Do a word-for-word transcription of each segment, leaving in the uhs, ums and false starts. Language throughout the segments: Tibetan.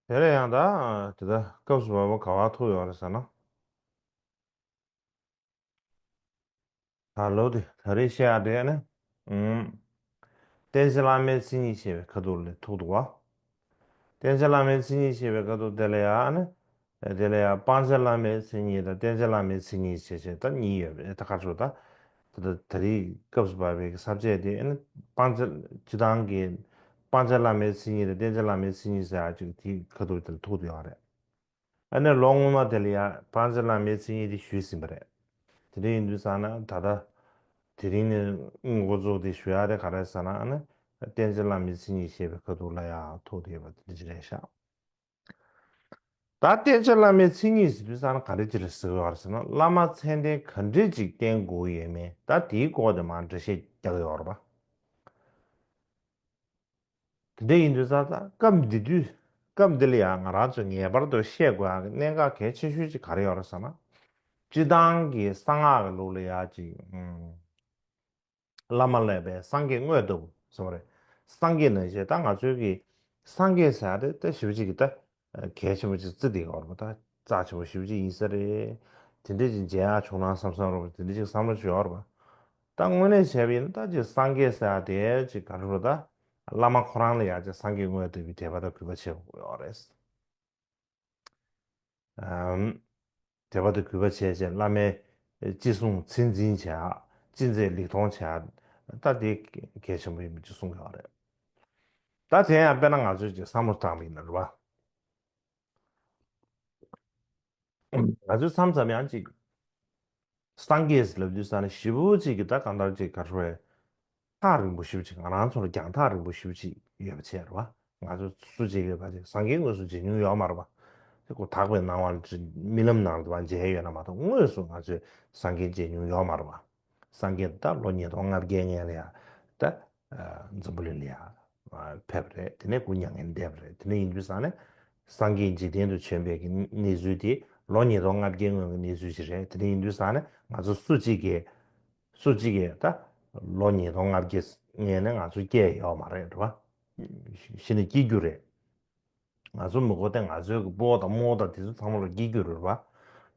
དེ་ལས་ཡང་ད་དེ་ད་སྐབས་སུ་བབ་པ་ག་བ་ཐུག་ཡོད་རེད་ཟེར་ན། ད་ལོ་དེ་ད་རེས་བཤད་ཡ་དེ་ནི། ཨུམ། བསྟན་བཅོས་བླ་མའི་མཚན་ཉིད་ཞེས་པའི་ཁ་ཐུག་ལ་ཐུག་འདུག་བ། བསྟན་བཅོས་བླ་མའི་མཚན་ཉིད་ཞེས་པའི་ཁ་ཐུག་དེ་ལ་ཡང་ནི། དེ་ལ་ཡང་སྤང་བྱ་བླ་མའི་མཚན་ཉིད་དང་བསྟན་བཅོས་བླ་མའི་མཚན་ཉིད་ཞེས་བྱས་ད་གཉིས་ཡོད་པས། ད་ག་རེ་ཟེར་ད། ད་ད་རེས་སྐབས་སུ་བབས་པའི་ས་བཅད་དེ་ནི་སྤང་བྱ་སྤྱིར་བཏང་གི་སྤང་བྱ་བླ་མའི་མཚན་ཉིད་དང་བསྟན་བཅོས་བླ་མའི་མཚན་ཉིད་ཟེར་ཡ་ཅིག་དེའི་ཁ་ཐུག་དེ་ལ་ཐུག་བསྡད་ཡོད་རེད། ཨ་ནི་ལོ་སྔོན་མ་དེ་ལ་ཡང་སྤང་བྱ་བླ་མའི་མཚན་ཉིད་དེ་ཞུས་ཟིན་པ་རེད། དེ་འདྲ་ཡིན་དུས་ཙང་ན་ད་ལྟ་དེ་རིང་ནས་འགོ་བཙུགས་ཏེ་ཞུ་ཡ་དེ་ག་རེ་ཟེར་ན། ཨ་ནི་བསྟན་བཅོས་བླ་མའི་མཚན་ཉིད་ཞེས་པའི་ཁ་ཐུག་ལ་ཡང་ཐུག་བསྡད་པ་དེ་འདྲ་ཅིག་རེད་ཤག་ད་བསྟན་བཅོས་བླ་མའི་མཚན་ཉིད་ཟེར་དུས་ཙང་ན་ག་རེ་ཅིག་ལ་ཟེར་གྱི་ཡོད་རེད་ཟེར་ན། བླ་མ་མཚན་ལྡན་ག་འདྲས་ཅིག་བསྟེན་དགོས་ཡོད་མེད་ད་དེའི་སྐོར་དེ་མར་འགྲེལ་བཤད་རྒྱག་གི་ཡོད་རེད་པ། དེ་འདྲ་ཡིན་དུས་ཙང་ད་སྐབས་འདི་དུས་སྐབས་འདི་ལ་ཡང་ང་རང་ཚོས་ངེས་པར་དུ་ཤེས་དགོས་ཡག་གི་གནད་འགག་གལ་ཆེ་ཤོས་ཅིག་ག་རེ་ཡོད་རེད་ཟེར་ན། སྤྱིར་བཏང་གི་གསང་སྔགས་ཀྱི་ལུགས་ལ་ཡ་ཅིག་ཨུམ། བླ་མ་ལ་བས་སངས་རྒྱས་དངོས་ལྟ་བུ་ཟེར་བ་རེད། སངས་རྒྱས་ནང་བཞིན་ད་ང་ཚོའི་གི་སངས་རྒྱས་ཟེར་ཡ་དེ་ད་ཞེ་པོ་ཅིག་གི་ད་གལ་ཆེན་པོ་ཅིག་བརྩི་བསྡད་ཡོད་རེད་པ། ད་རྩ་ཆེན་པོ་ཞེ་པོ་ཅིག་ཡིན་ས་རེད། དེ་འདྲས་ཅིག་མཇལ་ཡག་བྱུང་ན་བསམ་བསམ་རེད་པ། དེ་འདྲས་ཅིག་བསམ་བློ་ཅིག་ཡོད་རེད་པ། ད་དངོས་གནས་བྱས་པ་ཡིན་ན་ད་ཅིག་སངས་རྒྱས་ཟེར་ཡ་དེ་ཅིག་ག་རེ་རེད། ད་བླ་མ་ཁོ་རང་ལ་ཡ་ཅིག་སངས་རྒྱས་དངོས་ལྟ་བུའི་དད་པ་དང་གུས་པ་བྱེད་དགོས་ཡོད་རེད། ཨམ། དད་པ་དང་གུས་པ་བྱས་བྱས་བླ་མའི་ཅི་གསུང་ཚད་འཛིན་བྱ། ཅི་མཛད་ལེགས་མཐོང་བྱ། ད་དེ་གལ་ཆེན་པོ་ཡིན་པ་ཅིག་གསུང་གི་ཡོད་རེད། ད་དེ་ཡང་དཔེར་ན་ང་ཚོས་ཅིག་བསམ་བློ་བཏང་བ་ཡིན་ན་རེད་པ། ང་ཚོས་མཚམས་མཚམས་ཡང་ཅིག་སངས་རྒྱས་ལབ་དུས་ཙང་ནས་ཞེ་པོ་ཅིག་གི་ད་གང་ལྟར་ཅིག་ག་རེ་རེད། ཐག་རིང་པོ་ཞེ་པོ་ཅིག་ང་རང་ཚོ་ལ་རྒྱང་ཐག་རིང་པོ་ཞེ་པོ་ཅིག་ཡོད་པ་བྱས་རེད་པ། ང་ཚོ་སུ་གཅིག་ཡོད་པ་ཅིག་སངས་རྒྱས་དངོས་སུ་མཇལ་མྱོང་ཡོད་མ་རེད་པ། དེ་ཁོ་དག་པའི་སྣང་བ་ལ་རྨི་ལམ་ནང་དུ་མཇལ་ཡོད་ན་མ་གཏོགས་དངོས་སུ་ང་ཚོས་སངས་རྒྱས་མཇལ་མྱོང་ཡོད་མ་རེད་པ། སངས་རྒྱས་ད་ལོ་ཉིས་སྟོང་ལྔ་བརྒྱའི་སྔོན་ལ་ཡ་ད་འཛམ་བུ་གླིང་ལ་ཡ་ཕེབས་པ་རེད། དེ་ནས་སྐུ་མྱ་ངན་འདས་པ་རེད། དེ་ནས་ཡིན་དུས་ཙང་ནས་སངས་རྒྱས་འཇིག་རྟེན་དུ་བྱོན་པའི་གི་གནས་ཚུལ་དེ་ལོ་ཉིས་སྟོང་ལྔ་བརྒྱའི་སྔོན་གྱི་གནས་ཚུལ་ཞིག་རེད། དེ་ནས་ཡིན་དུས་ཙང་ནས་ང་ཚོ་སུ་གཅིག་གིས་སུ་གཅིག་གིས་ད་ལོ་ཉིས་སྟོང་ལྔ་བརྒྱའི་སྔོན་ནས་ང་ཚོ་སྐྱེས་ཡོད་མ་རེད་རེད་པ། གཞི་ནས་སྐྱེ་རྒྱུ་རེད། ང་ཚོ་མི་གོ་སྟེ་ང་ཚོའི་གི་སྤོ་བོ་དང་རྨོ་བོ་དང་དེ་ཚོ་ཚང་མ་ལ་སྐྱེ་རྒྱུ་རེད་པ།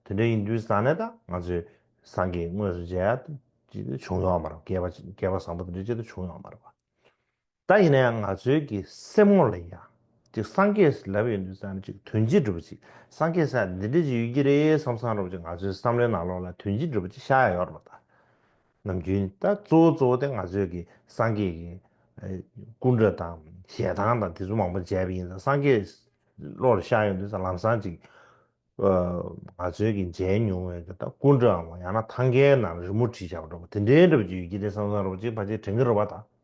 དེ་འདྲ་ཡིན་དུས་ཙང་ནས་ད་ང་ཚོས་སངས་རྒྱས་དངོས་སུ་མཇལ་ཡ་ཅིག་བྱུང་ཡོད་མ་རེད། སྐལ་པ་སྐལ་པ་བཟང་པོ་དེ་འདྲ་ཅིག་ད་བྱུང་ཡོད་མ་རེད་པ། ད་ཡིན་ན་ཡང་ང་ཚོའི་གི་སེམས་ངོ་ལ་ཡ་ཅིག་སངས་རྒྱས་ལབ་ཡོང་དུས་ཙང་ནས་ཅིག་དོན་སྤྱི་འདྲ་པོ་ཅིག་སངས་རྒྱས་ཟེར་འདི་འདྲ་ཅིག་ཡོད་ཀྱི་རེད་བསམ་བསམ་འདྲ་པོ་ཅིག་ང་ཚོའི་བསམ་བློའི་ནང་ལོགས་ལ་དོན་སྤྱི་འདྲ་པོ་ཅིག་ཤར་ཡ་ཡོད་རེད་པ། ད་ནམ་རྒྱུན་ད་གཙོ་བོ་གཙོ་བོ་དེ་ང་ཚོའི་གི་སངས་རྒྱས་ཀྱི་ཨ་སྐུ་འདྲ་དང་ཞལ་ཐང་དང་དེ་ཚོ་མང་པོ་མཇལ་བ་ཡིན་ཙང་། སངས་རྒྱས་བློ་ལ་ཤར་ཡོང་དུས་ཙང་ལམ་སང་ཅིག་ཨ་ང་ཚོའི་གི་མཇལ་མྱོང་བའི་གི་ད་སྐུ་འདྲའམ་ཡང་ན་ཐང་གའི་ནང་རི་མོ་བྲིས་བཞག་པ་འདྲ་པོ་དེ་འདྲའི་འདྲ་པོ་ཅིག་ཡོད་ཀྱི་རེད་བསམ་བསམ་འདྲ་པོ་ཅིག་ཕལ་ཆེར་དྲན་གྱི་རེད་པ། ད་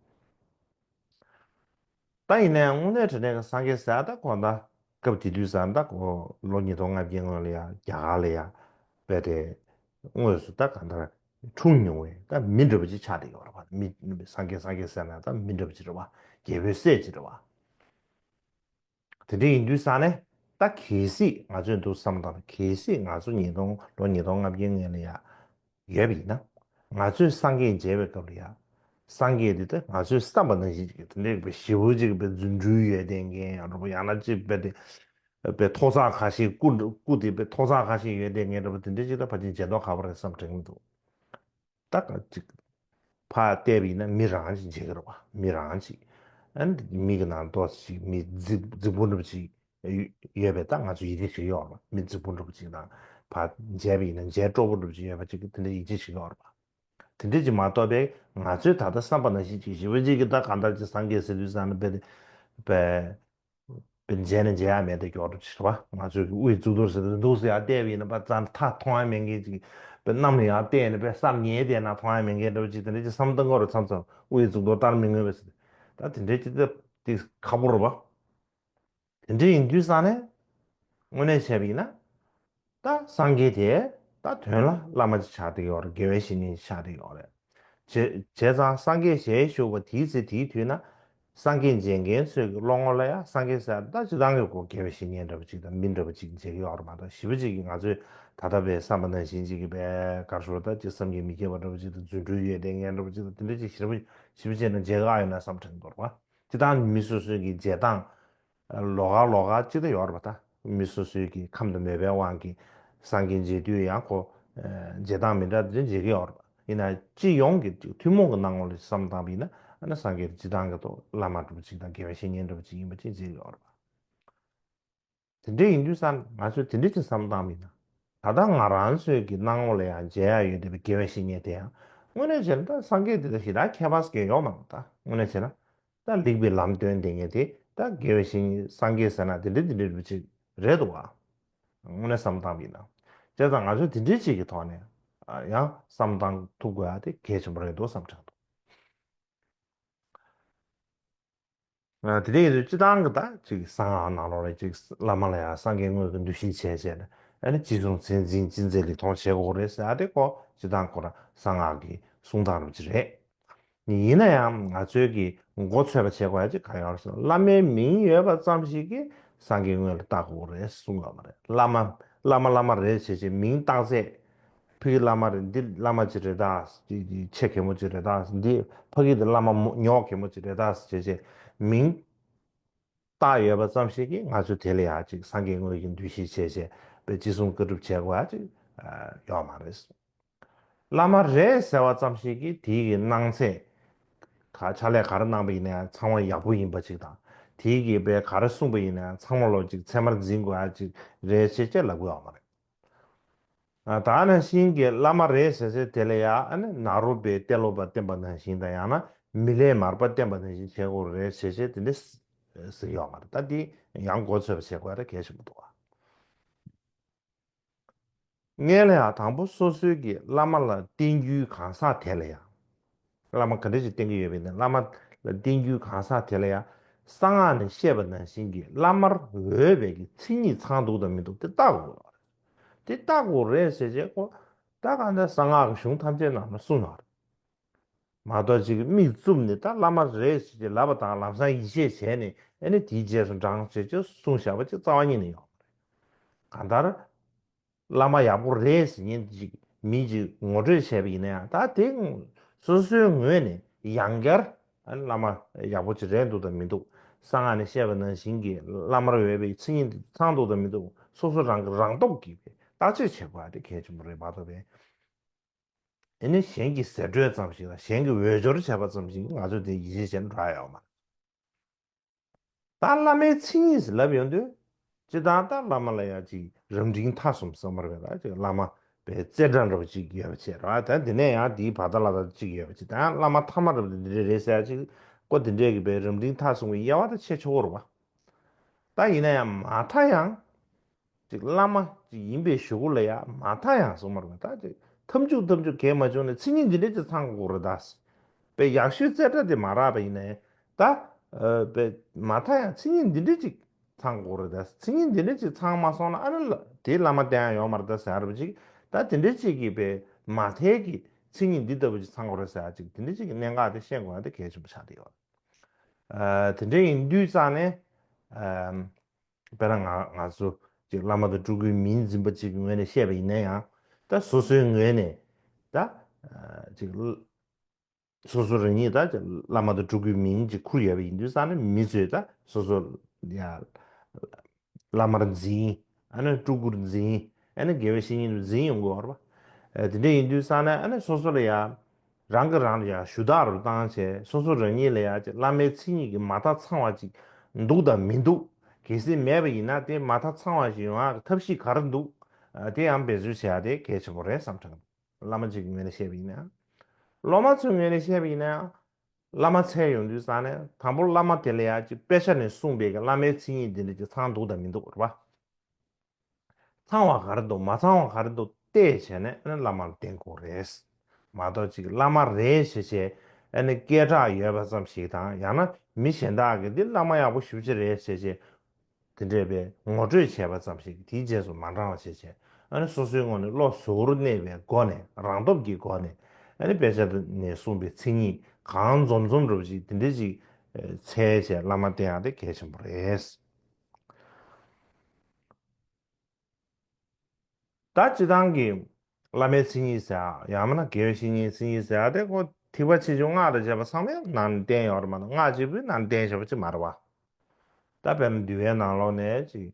ད་ཡིན་ནའང་དངོས་གནས་དྲང་གནས་ཀྱི་སངས་རྒྱས་ཟེར་ཡ་ད་ཁོ་ད་སྐབས་དེ་དུས་ཙང་ད་ཁོ་ལོ་ཉིས་སྟོང་ལྔ་བརྒྱའི་སྔོན་ལ་ཡ་རྒྱ་གར་ལ་ཡ་དཔེ་དེ་དངོས་སུ་ད་གང་ལྟར་འཁྲུངས་མྱོང་བའི་ད་མི་འདྲ་པོ་ཅིག་ཆགས་བསྡད་ཡོད་རེད་པ། མི་སངས་རྒྱས་སངས་རྒྱས་ཟེར་ན་ད་མི་འདྲ་པོ་ཅིག་རེད་པ། རྒྱལ་པོའི་སྲས་ཅིག་རེད་པ། དེ་འདྲ་ཡིན་དུས་ཙང་ནས་ད་གལ་སྲིད་ང་ཚོས་འདུག་བསམ་བཏང་ན། གལ་སྲིད་ང་ཚོ་ཉིས་སྟོང་ལོ་ཉིས་སྟོང་ལྔ་བརྒྱའི་སྔོན་ལ་ཡ་ཡོད་པ་ཡིན་ན། ང་ཚོས་སངས་རྒྱས་མཇལ་བའི་སྐབས་ལ་ཡ། སངས་རྒྱས་འདི་ད་ང་ཚོས་བསམ་པ་ནང་བཞིན་ཅིག་དེ་འདྲའི་དཔེ་ཞེ་པོ་ཅིག་དཔེ་རྫུ་འཕྲུལ་ཡོད་བསྡད་མཁན་ཡང་འདྲ་པོ། ཡང་ན་ཅིག་དཔེ་དེ་དཔེ་ཐོག་ཚད་ཁ་ཤས་སྐུ་སྐུ་དེ་དཔེ་ཐོག་ཚད་ཁ་ཤས་ཡོད་བསྡད་མཁན་འདྲ་པོ་དེ་འདྲ་ཅིག་ད་ཕལ་ཆེར་མཇལ་མདོག་ཁ་པོ་རེད་བསམ་དྲན་གྱི་འདུག་ད་ག་ཅིག་ཕར་བལྟས་པ་ཡིན་ན་མི་རང་ཅིག་མཇལ་གྱི་རེད་པ། མི་རང་ཅིག་ཨ་ནི་མིག་གི་ནང་ཏོག་ཙམ་ཅིག་མི་རྫིག་རྫིག་པོ་འདྲ་པོ་ཅིག་ཡོད་པའི་ད་ང་ཚོ་ཡིད་ཆེས་བྱེད་ཀྱི་ཡོད་རེད་པ། མི་རྫིག་པོ་འདྲ་པོ་ཅིག་དང་ཕར་མཇལ་བ་ཡིན་ན་མཇལ་སྤྲོ་པོ་འདྲ་པོ་ཅིག་ཡོད་པ་ཅིག་དེ་འདྲ་ཡིད་ཆེས་བྱེད་ཀྱི་ཡོད་རེད་པ། དེ་འདྲ་ཅིག་མ་གཏོགས་པའི་ང་ཚོས་ད་ལྟ་བསམ་པ་ནང་བཞིན་ཅིག་ཞེ་པོ་ཅིག་གི་ད་གང་ལྟར་ཅིག་སངས་རྒྱས་ཟེར་དུས་ཙང་ནས་དཔེ་དཔེ་དཔེ་མཇལ་ན་མཇལ་ཡ་མེད་དེ་མགྱོགས་འགྲོ་ཅིག་རེད་པ། ང་ཚོས་དབུ་ཡི་གཙུག་ཏོར་ཟེར་དུས་འདུག་ཟེར་ཡ་བལྟས་པ་ཡིན་ན་པ་རྩ་མཐའ་མཐོང་ཡ་མེད་མཁན་ཅིག་དཔེ་གནམ་ལ་ཡར་བལྟས་ནས་དཔེ་སར་ཉལ་བསྡད་ན་མཐོང་ཡ་མེད་མཁན་འདྲ་པོ་ཅིག་དེ་འདྲ་ཅིག་བསམ་བཏང་གི་ཡོད་རེད། མཚམས་མཚམས་དབུ་ཡི་གཙུག་ཏོར་ལྟར་མི་མངོན་པས་ཟེར། ད་དེ་འདྲའི་ཅིག་ད་དེ་ཁག་པོ་རེད་པ། དེ་འདྲ་ཡིན་དུས་ཙང་ནས་དངོས་གནས་བྱས་པ་ཡིན་ན། ད་སངས་རྒྱས་དེ་ད་དོན་ལ་བླ་མ་ཅིག་ཆགས་བསྡད་ཡོད་རེད། དགེ་བའི་བཤེས་གཉེན་ཅིག་ཆགས་བསྡད་ཡོད་རེད། བྱས་བྱས་ཙང་སངས་རྒྱས་ཞལ་བཞུགས་པ་དེའི་ཚེ་དེའི་དུས་ན། སངས་རྒྱས་མཇལ་མཁན་ཚོའི་གི་བློ་ངོ་ལ་ཡང་སངས་རྒྱས་ཟེར་ད་སྤྱིར་བཏང་གི་ཁོ་དགེ་བའི་བཤེས་གཉེན་འདྲ་པོ་ཅིག་དང་མི་འདྲ་པོ་ཅིག་མཇལ་གི་ཡོད་རེད་མ་གཏོགས། ཞེ་པོ་ཅིག་གིས་ང་ཚོས་ད་ལྟ་བའི་བསམ་པ་ནང་བཞིན་ཅིག་གི་བའི་གར་ཞོར་ད་ཅིག་བསམ་གྱིས་མི་ཁྱབ་པ་འདྲ་པོ་ཅིག་དང་རྫུ་འཕྲུལ་ཡོད་བསྡད་མཁན་འདྲ་པོ་ཅིག་དང་དེ་འདྲ་ཅིག་ཞེ་པོ་ཞེ་པོ་བྱས་ན་མཇལ་ཁ་ཡོད་ན་བསམ་དྲན་འདུག་རེད་པ། སྤྱིར་བཏང་མི་སོ་སོའི་གི་མཇལ་སྟངས། ལོགས་ཀ་ལོགས་ཀ་ཅིག་ད་ཡོད་རེད་པ། ད་མི་སོ་སོའི་གི་ཁམས་དང་མོས་པའི་དབང་གིས་སངས་རྒྱས་མཇལ་དུས་ཡང་ཁོ་མཇལ་སྟངས་མི་འདྲ་དེ་འདྲ་མཇལ་གྱི་ཡོད་རེད་པ། ཡིན་ན་སྤྱི་ཡོངས་ཀྱི་ཐུན་མོང་གི་སྣང་ངོ་ལ་བསམ་བཏང་བ་ཡིན་ན། ཨ་ནི་སངས་རྒྱས་སྤྱིར་བཏང་གི་ཐོག་བླ་མ་འདྲ་པོ་ཅིག་དང་དགེ་བའི་བཤེས་གཉེན་འདྲ་པོ་ཅིག་ཡིན་པ་ཅིག་མཇལ་གྱི་ཡོད་རེད་པ། དེ་འདྲ་ཡིན་དུས་ཙང་ང་ཚོས་དེ་འདྲ་ཅིག་བསམ་བཏང་བ་ཡིན་ན། ད་ལྟ་ང་རང་ཚོའི་གི་སྣང་ངོ་ལ་ཡང་མཇལ་ཡ་ཡོད་བསྡད་པའི་དགེ་བའི་བཤེས་གཉེན་དེ་ཡང་དངོས་གནས་བྱས་ན་ད་སངས་རྒྱས་དེ་དང་ཞེ་དྲག་ཁྱད་པར་ཞིག་ཡོད་མ་རེད། ད་དངོས་གནས་བྱས་ན་ད་ལེགས་པའི་ལམ་སྟོན་མཁན་དེ་ད་དགེ་བའི་བཤེས་གཉེན་སངས་རྒྱས་ཟེར་ན་དེ་འདྲ་དེ་འདྲ་རུ་ཅིག་རེད་འདུག་བ། དངོས་གནས་བསམ་བཏང་བ་ཡིན་ན། བྱས་ཙང་ང་ཚོས་དེ་འདྲ་ཅིག་གི་ཐོག་ནས་ཡང་བསམ་བཏང་ཐུབ་དགོས་ཡ་དེ་གལ་ཆེན་པོ་རེད་འདུག་བསམ་དྲན་འདུག་དེ་འདྲ་ཡིན་དུས་སྤྱིར་བཏང་གི་ད་ཅིག་གསང་སྔགས་ནང་ལོགས་ལ་ཅིག་བླ་མ་ལ་ཡང་སངས་རྒྱས་དངོས་ཀྱི་འདུ་ཤེས་བྱས་བྱས་ནས། ཨ་ནི་ཅི་གསུང་མཚན་འཛིན་ཅི་མཛད་ལེགས་མཐོང་བྱེད་དགོས་རེད་ཟེར་ཡ་དེ་ཁོ་སྤྱིར་བཏང་ཁོ་རང་གསང་སྔགས་ཀྱི་གསུང་སྟངས་རུ་ཅིག་རེད། ཡིན་ན་ཡང་ང་ཚོའི་གི་མགོ་ཚོད་པ་བྱེད་དགོས་ཡ་ཅིག་ག་ཡོད་ཟེར་ན། བླ་མའི་མིང་ཡོད་པ་ཙམ་ཞིག་གིས་སངས་རྒྱས་དངོས་ལ་བལྟ་དགོས་རེད་གསུངས་ཡོད་མ་རེད། བླ་མ་བླ་མ་བླ་མ་རེད་བྱས་བྱས་མིང་བཏགས་ཚད། ཕ་གི་བླ་མ་རེད། འདི་བླ་མ་ཅིག་རེད་ད། འདི་འདི་ཆེ་གེ་མོ་ཅིག་རེད་ད། འདི་ཕ་གི་འདི་བླ་མ་མོ་ཉོག་གེ་མོ་ཅིག་རེད་ད་ཟེར་བྱས་མིང་བཏགས་ཡོད་པ་ཙམ་ཞིག་གིས་ང་ཚོས་དེ་ལ་ཡང་ཅིག་སངས་རྒྱས་དངོས་ཀྱི་འདུ་ཤེས་བྱས་བྱས་པའི་ཅི་གསུང་བཀའ་སྒྲུབ་བྱེད་དགོས་ཡ་ཅིག་ཡོད་མ་རེད། བླ་མ་རེད་ཟེར་བ་ཙམ་ཞིག་གིས་དེའི་གི་གནང་ཚད་ག་ཕྱག་ལས་ག་རེ་གནང་པ་ཡིན་ན་ཡང་ཚང་མ་ཡག་པོ་ཡིན་པ་ཅིག་དང་། དེའི་གི་པའི་ག་རེ་གསུངས་པ་ཡིན་ན་ཡང་ཚང་མ་ལོ་ཅིག་ཚད་མར་འཛིན་དགོས་ཡ་ཅིག་རེད་ཅེས་ཅེས་ལབ་དགོས་ཡོད་མ་རེད། ཨ། ད་ནང་བཞིན་གྱི་བླ་མ་རེད་ཟེར་ཟེར་དེ་ལ་ཡ་ཨ་ནི་ནཱ་རོ་པའི་ཏེ་ལོ་པ་བསྟེན་པ་ནང་བཞིན་དང་། ཡང་ན་མི་ལས་མར་པ་བསྟེན་པ་ནང་བཞིན་བྱེད་དགོས་རེད་ཟེར་ཟེར་དེ་འདྲ་ཟེར་ཡོད་མ་རེད། ད་འདི་ཡང་མགོ་ཚོད་པ་བྱེད་དགོས་ཡ་ད་གལ་ཆེན་པོ་འདུག་ཨ། སྔོན་ལ་ཡང་དང་པོ་སོ་སོའི་གི་བླ་མ་ལ་བསྟེན་རྒྱུའི་གང་ཟག་དེ་ལ་ཡང་། བླ་མ་ག་འདྲ་ཞིག་བསྟེན་གྱི་ཡོད་པ་ཡིན་ན། བླ་མ་ལ་བསྟེན་རྒྱུའི་གང་ཟག་དེ་ལ་ཡང་གསང་སྔགས་ནས་བཤད་པ་ནང་བཞིན་གྱི་བླ་མར་འོས་པའི་གི་མཚན་ཉིད་ཚང་འདུག་དང་མི་འདུག་དེ་བལྟ་དགོས་རེད། དེ་བལྟ་དགོས་རེད་ཟེར་བྱས་ཁོ་ད་གང་ལྟར་གསང་སྔགས་ཀྱི་གཞུང་ཐམས་ཅད་ནང་ན་གསུངས་ཡོད་རེད། མ་གཏོགས་ཅིག་མིག་བཙུམ་ནས་ད་བླ་མ་རེད་ཟེར་ཅིག་ལབ་པ་དང་ལམ་སང་ཡིད་ཆེས་བྱས་ནས་ཨ་ནི་དེའི་རྗེས་སུ་འབྲང་བྱས་ཅིག་གསུངས་བཞག་པ་ཅིག་རྩ་བ་ཉིད་ནས་ཡོད་མ་རེད། གང་ལྟར་བླ་མ་ཡག་པོ་རེད་ཟེར་མཁན་ཅིག་མི་ཅིག་ངོ་སྤྲོད་བྱས་པ་ཡིན་ན་ཡང་། ད་དེ་སོ་སོའི་ངོས་ནས་ཡང་བསྐྱར་ཨ་ནི་བླ་མ་ཡག་པོ་ཅིག་རེད་འདུག་དང་མི་འདུག་གསང་སྔགས་ནས་བཤད་པ་ནང་བཞིན་གྱི་བླ་མར་འོས་པའི་མཚན་ཉིད་དེ་ཚང་འདུག་དང་མི་འདུག་སོ་སོ་རང་གི་རང་སྟོབས་ཀྱིས་བརྟག་དཔྱད་བྱེད་དགོས་པ་དེ་གལ་ཆེན་པོ་རེད་མ་གཏོགས་པའི། ཨ་ནི་གཞན་གྱི་ཟེར་སྒྲོས་ཙམ་ཞིག་དང་གཞན་གྱི་འོས་སྦྱོར་བྱས་པ་ཙམ་ཞིག་ང་ཚོས་དེ་ཡིད་ཆེས་བྱས་ན་འགྲོ་ཡ་ཡོད་མ་རེད། ད་བླ་མའི་མཚན་ཉིད་ཟེར་ལབ་ཡོང་དུས། སྤྱིར་བཏང་ད་བླ་མ་ལ་ཡ་ཅིག་རབ་འབྲིང་ཐ་གསུམ་གསུངས་པ་རེད་པ། ཅིག་བླ་མ་པའི་རྩེ་གྲ་འདྲ་པོ་ཅིག་ཡོད་པ་བྱས་རེད་པ། ད་དེ་ནས་ཡང་དེའི་བར་ཐག་ལ་ད་ཅིག་ཡོད་པ་ཅིག་ད་བླ་མ་ཐ་མ་རེད་པ། འདི་འདྲ་རེད་ཟེར་ཡ་ཅིག་ཀོ་དེ་འདྲས་ཀྱི་པའི་རབ་འབྲིང་ཐ་གསུམ་གྱི་དབྱེ་བ་ད་ཕྱེ་ཆོག་གི་རེད་པ། ད་ཡིན་ན་ཡང་མ་མཐའ་ཡང་ཅིག་བླ་མ་ཅིག་ཡིན་པའི་གཞུག་གུ་ལ་ཡང་མ་མཐའ་ཡང་གསུངས་པ་རེད་པ། ད་ཅིག་ཐབས་ཇུས་ཐབས་ཇུས་གས་མ་བྱུང་ནས་མཚན་ཉིད་འདི་འདྲས་ཅིག་ཚང་དགོས་རེད་ད། པའི་ཡག་ཤོས་རྩེ་གྲ་དེ་མ་རག་པ་ཡིན་ན་ཡང་། ད་ཨ་པའི་མ་མཐའ་ཡང་མཚན་ཉིད་འདི་འདྲས་ཅིག་ཚང་དགོས་རེད་ད། མཚན་ཉིད་འདི་འདྲས་ཅིག་ཚང་མ་སོང་ན་ཨ་ནི་ལ་དེ་བླ་མ་བསྟེན་ཡ་ཡོད་མ་རེད་ད་ཟེར་ཡ་རེད་པ་ཅིག་ད་དེ་འདྲས་ཅིག་གི་པའི་མ་མཐའི་གི་མཚན་ཉིད་འདི་ལྟ་བུ་ཅིག་ཚང་དགོས་རེད་ཟེར་ཡ་ཅིག་དེ་འདྲས་ཅིག་གི་གནད་འགག་དེ་ཤེས་དགོས་ཡ་དེ་གལ་ཆེན་པོ་ཆགས་བསྡད་ཡོད། ཨ་དེ་འདྲ་ཡིན་དུས་ཙང་ནས། ཨ་དཔེར་ན་ང་ང་ཚོ་ཅིག་བླ་མ་དང་སྤྲུལ་སྐུའི་མིང་འཛིན་པ་ཅིག་གི་ངོས་ནས་བཤད་པ་ཡིན་ན་ཡང་། ད་སོ་སོའི་ངོས་ནས་ད་ཨ་ཅིག་སོ་སོ་རང་ཉིད་ད་ཅིག་བླ་མ་དང་སྤྲུལ་སྐུའི་མིང་ཅིག་ཁུར་ཡོད་པ་ཡིན་དུས་ཙང་ནས་མི་ཚོས་ད་སོ་སོ་ཡ་བླ་མར་འཛིན། ཨ་ནི་སྤྲུལ་སྐུར་འཛིན། ཨ་ནི་དགེ་བའི་བཤེས་གཉེན་དུ་འཛིན་ཡོང་དགོས་པ་རེད་པ། ཨ་དེ་འདྲ་ཡིན་དུས་ཙང་ནས་ཨ་ནི་སོ་སོ་ལ་ཡ། རང་གིས་རང་ལ་ཡ་ཞུ་དག་རུ་བཏང་བྱས། སོ་སོ་རང་ཉིད་ལ་ཡ་ཅིག་བླ་མའི་མཚན་ཉིད་ཀྱི་མ་མཐའ་ཚང་བ་ཅིག་འདུག་དང་མི་འདུག་གལ་སྲིད་མེད་པ་ཡིན་ན་དེ་མ་མཐའ་ཚང་བ་ཞིག་ཡོང་ཡག་གི་ཐབས་ཤེས་ག་རེ་འདུག་ཨ་དེ་ཡང་འབད་རྩོལ་བྱེད་ཡ་དེ་གལ་ཆེན་པོ་རེད་བསམ་དྲན། བླ་མ་ཅིག་གི་ངོས་ནས་བཤད་པ་ཡིན་ན། སློབ་མ་ཚོའི་ངོས་ནས་བཤད་པ་ཡིན་ན། བླ་མ་འཚོལ་ཡོང་དུས་ཙང་ནས་དང་པོ་བླ་མ་དེ་ལ་ཡ་ཅིག་དཔེ་ཆ་ནས་གསུངས་པའི་གི་བླ་མའི་མཚན་ཉིད་འདི་འདྲ་ཅིག་ཚང་འདུག་དང་མི་འདུག་རེད་པ། ཚང་བ་ག་རེ་འདུག་མ་ཚང་བ་ག་རེ་འདུག་བལྟས་བྱས་ནས་ཨ་ནི་བླ་མར་བསྟེན་དགོས་རེད། མ་གཏོགས་ཅིག་བླ་མ་རེད་ཟེར་བྱས་ཨ་ནི་སྐད་གྲགས་ཡོད་པ་ཙམ་ཞིག་དང་། ཡང་ན་མི་གཞན་དག་གིས་འདི་བླ་མ་ཡག་པོ་ཞེ་པོ་ཅིག་རེད་ཟེར་བྱས་དེ་འདྲས་པའི་ངོ་སྤྲོད་བྱས་པ་ཙམ་ཞིག་དེའི་རྗེས་སུ་མ་འབྲང་བ་བྱས་བྱས། ཨ་ནི་སོ་སོའི་ངོས་ནས་བློ་གཟུ་བོར་གནས་པའི་སྒོ་ནས། རང་སྟོབས་ཀྱི་སྒོ་ནས། ཨ་ནི་དཔེ་ཆ་ནས་གསུངས་པའི་མཚན་ཉིད་གང་འཛོམས་འཛོམས་འདྲ་པོ་ཅིག་དེ་འདྲས་ཅིག་འཚོལ་བྱས་བླ་མ་བསྟེན་ཡག་དེ་གལ་ཆེན་པོ་རེད། ད་སྤྱིར་བཏང་གི་བླ་མའི་མཚན་ཉིད་ཟེར་ཡ། ཡང་མིན་ན་དགེ་བའི་བཤེས་གཉེན་མཚན་ཉིད་ཟེར་ཡ་དེ་ཁོ་ཐེག་པ་ཆེ་ཆུང་སྔགས་དང་བཅས་པ་ཚང་མའི་ནང་ནས་བསྟན་ཡོད་རེད་མ་གཏོགས། སྔགས་གཅིག་པུའི་ནང་ནས་བསྟན་བཞག་པ་ཅིག་མ་རེད་པ། ད་དཔེར་ན་འདུལ་བའི་ནང་ལོགས་ནས་ཅིག་